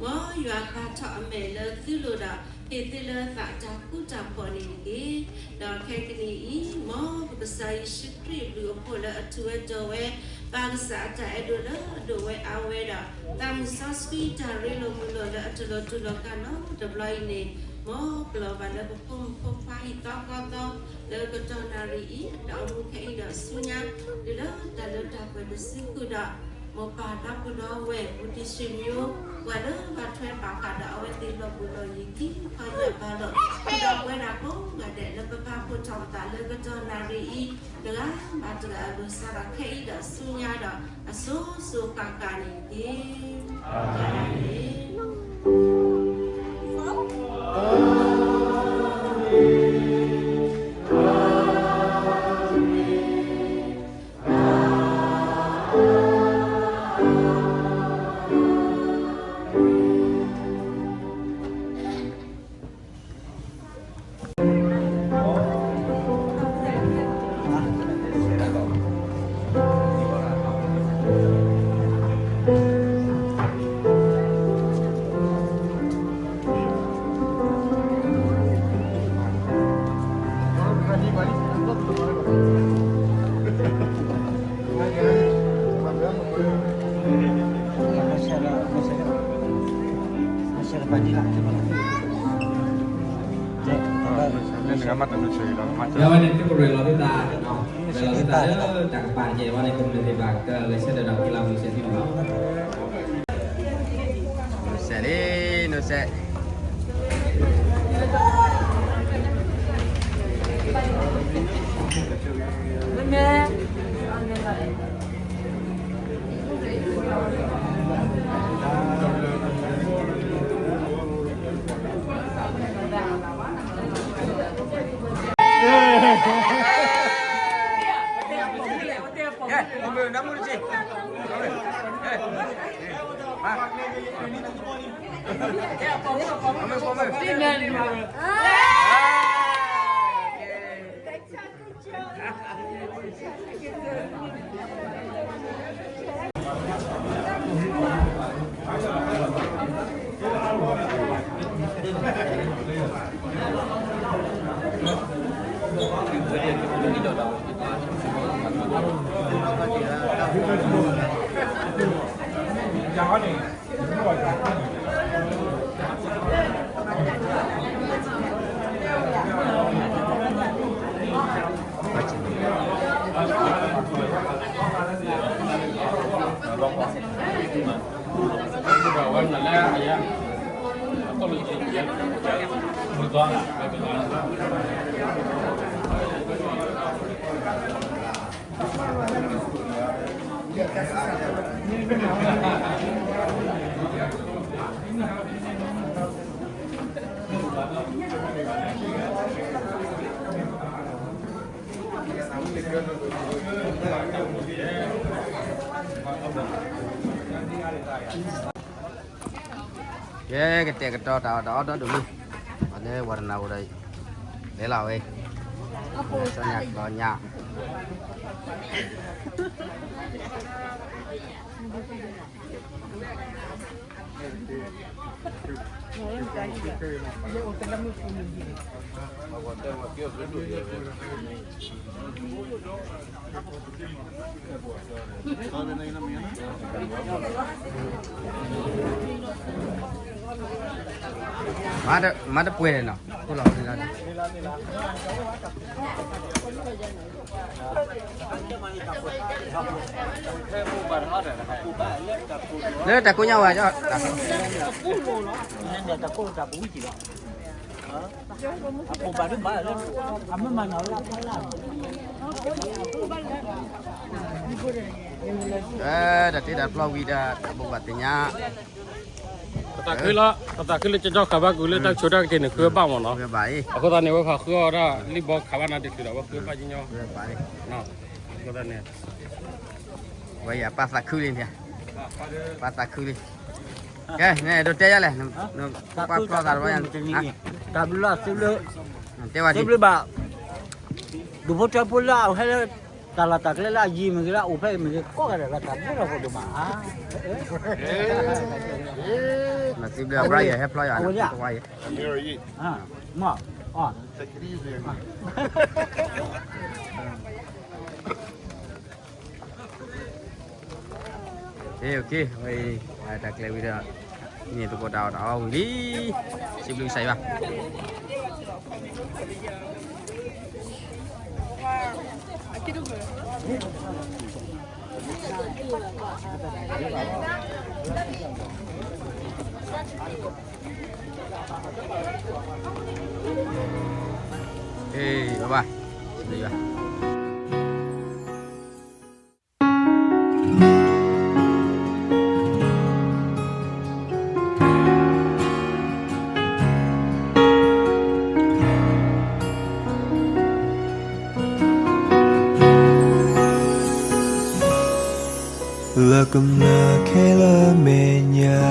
မ်ယွၤပာ်ထီၣ်အမဲာ်လၢသုလိၤဒီး ဟ့ၣ်သုလၢသးတၢ်ဃူတၢ်ဖိးန့ၣ်တက့ၢ်. ဒီးခဲကနံၣ်အံၤ မ်ပကစၢ်ယ့ၣ်ၡူးခရံာ်အဘျုးအဖှိၣ်လၢအထူးဝဲတီၤဝဲ, ပၢ်ကစၢ်အတၢ်အဲၣ်ဒိးလၢအဒိၣ်ဝဲအါဝဲဒီး သးမုၢ်စီဆှံတၢ်ရ့လိာ်မုာ်လိာ်လၢအတလိၤတူၢ်လိာ်ကၢ်နီတဘျီအံၤန့ၣ်, မ်ပလီၤဘၣ်လၢပဖိမုၣ်ဖိခွါဟံၣ်သီဃီသီ လၢကတီၢ်နၣ်ရံၣ်အံၤ ဒီးအမူခဲအံၤဒီးဆူညါ, တုၤလၢတၢ်လၢတၢ်ပှဲၤတစုဃုာ်ဒီး, မ်ပၢ်ဒီပုၢ်ဒီဝဲၢ် ဘူးတံၢ်ဆံးမံၤ, ပှၤလၢဘၣ်ထွဲပာ်ဃာ်ဒီးအဝဲသ့ၣ်လီၢ်ဘူးလီၢ်ယံၤ ခံခီယၢ်ဘါလီၤ, ဒီးပှဲၤဒၣ်ကိးဂၤဒဲးလၢပပၢ်ဖိထီၣ်ပသးလၢကတီၢ်နၣ်ရံၣ်အံၤ တဂၤဘၣ်တဂၤအလိၤစးဒီးခဲအံၤဒီးဆူညါဒီး အစိၤစိၤဃၣ်ဃၣ်န့ၣ်တက့ၢ်. အၤမ့ၣ်. အဝဲန့ၣ်သုကရ့လိာ်သုသး, ရ့လိာ်သုသးလၢတၢ်ကပၤကဲဝဲန့ၣ် ကမျၢၢ်သ့ၣ်တဖၣ် ကဂဲၤဆၢထၢၣ်ဒီးက့ၤလီၤမုၢ်ဆဲးသုန့ၣ်လီၤ. နစဲးလံ, နစဲး. အဝဲန့ၣ်သုကရ့လိာ်သုသး, ကဲ ကတဲာ်ကတီၤတၢ်အီၣ်တၢ်အီဒီဒိၣ်လံ, ပှၤလၢဝၤတနၢ်အိၣ်ဒီး, လဲၤလီၤဝဲ, စီညါကီညါ မၤတပှဲၤန့ၣ်နီၤ, လီၤ, လၢတၢ်ကိးညါဝဲ, တၢ်တ့တၢ်ဖျီဝံၤဒီး တၢ်ဘိးဘၣ်သ့ၣ်ညါ, ပသးခုလီၤ, ပသးခုလၢကၠီကၠီဃာ်ဘၣ်ကူၣ်လၢတၢ်ကဆိၣ်တၢ်ကတ့ၢ်န့ၣ် ဃုဘၣ်မ့ၢ်နီၤ, အဃိသတးန့ၣ် ဝဲဖးဃုအီၤဒၣ်လံဘီခးဘၣ်နၤတချုးဒီး ဝဲဃုဘၣ်ကညီ, အဃိသတးန့ၣ်, ဝဲယပၢ်သးခုလံ, ပၢ်သးခုလံ, ကဲ နအဲၣ်ဒိးတဲယၤလဲၣ်, ပၢ်ဖျီသးတဘျီ, တၢ်ဘျုးလီၤသုလၢ, တဲဝဲသုဘျုးဘၣ်, ဒူၣ်ဖိထၢဖိလၢအဟဲလၢ တၢ်လီၢ်တၢ်ကျဲလၢအယံၤမ့ၢ်ဂ့ၤ လၢအအိၣ်ဖဲအံၤမ့ၢ်ဂ့ၤ ကိးဂၤဒဲးလၢတၢ်ဘျုးလီၤဖိဒိၣ်မး, မၤသုဘျုးအဘျီယဟဲဖျီယၤ, မ့ၢ်, ဝဲအံၤ, တၢ်ကျဲဝံၤဒီး, န့ၣ်သကိးတၢ်အီၣ်တၢ်အီဝံၤလံ, စံးဘျုးကစၢ်ယွၤ. ဘၣ်ဘၣ်, စံးဘျုးယွၤ. လၢကမျၢၢ်ခဲလၢာ်မဲာ်ညါ,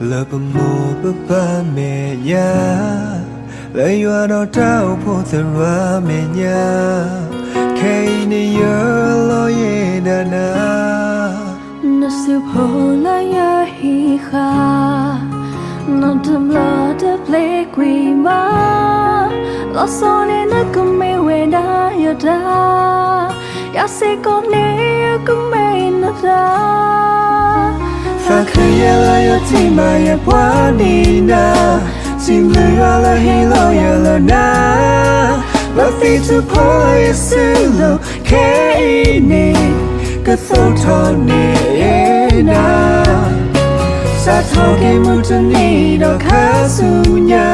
လၢပမိၢ်ပပၢ်မဲာ်ညါ, လၢယွၤဒီးတၢ်အိၣ်ဖှိၣ်သရၣ်မဲာ်ညါ, ခဲအံၤန့ၣ်ယလီၤယဲဒၣ်နၤ နစုဖိလၢယဟံးဃာ်, နီတဘျီတပျဲကွံာ်ဘၣ်, လီၤဆီန့ၣ်နကမ့ၢ်ဝဲဒၣ်ယတၢ်, ယၤစ့ၢ်ကီးန့ၣ်ယကမ့ၢ်နသရၣ်, သးခုယဲလၢယထံၣ်ဘၣ်ယပှၤဒ်နၤ, စံးဘျုးယွၤလၢဟ့ၣ်လီၤယၤလၢနၤ, လၢသံတဖီလၢယစုလိၤ ခဲအံၤန့ၣ် ကသိၣ်ထီၣ်န့ၢ်နၤ, စးထီၣ်က့ၤမုၢ်တနံၤဒီးခါဆူညါ,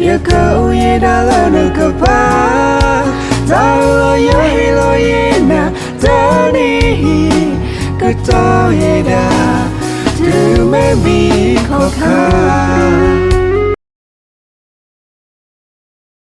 ယကအိၣ်ယဲဒၣ်လၢနကပၤ, တၢ်လၢယဟ့ၣ်လီၤယဲနၤ တနံၤအံၤ ကတီၤယဲဒၣ် တုၤမ့ၢ်မံခီခါ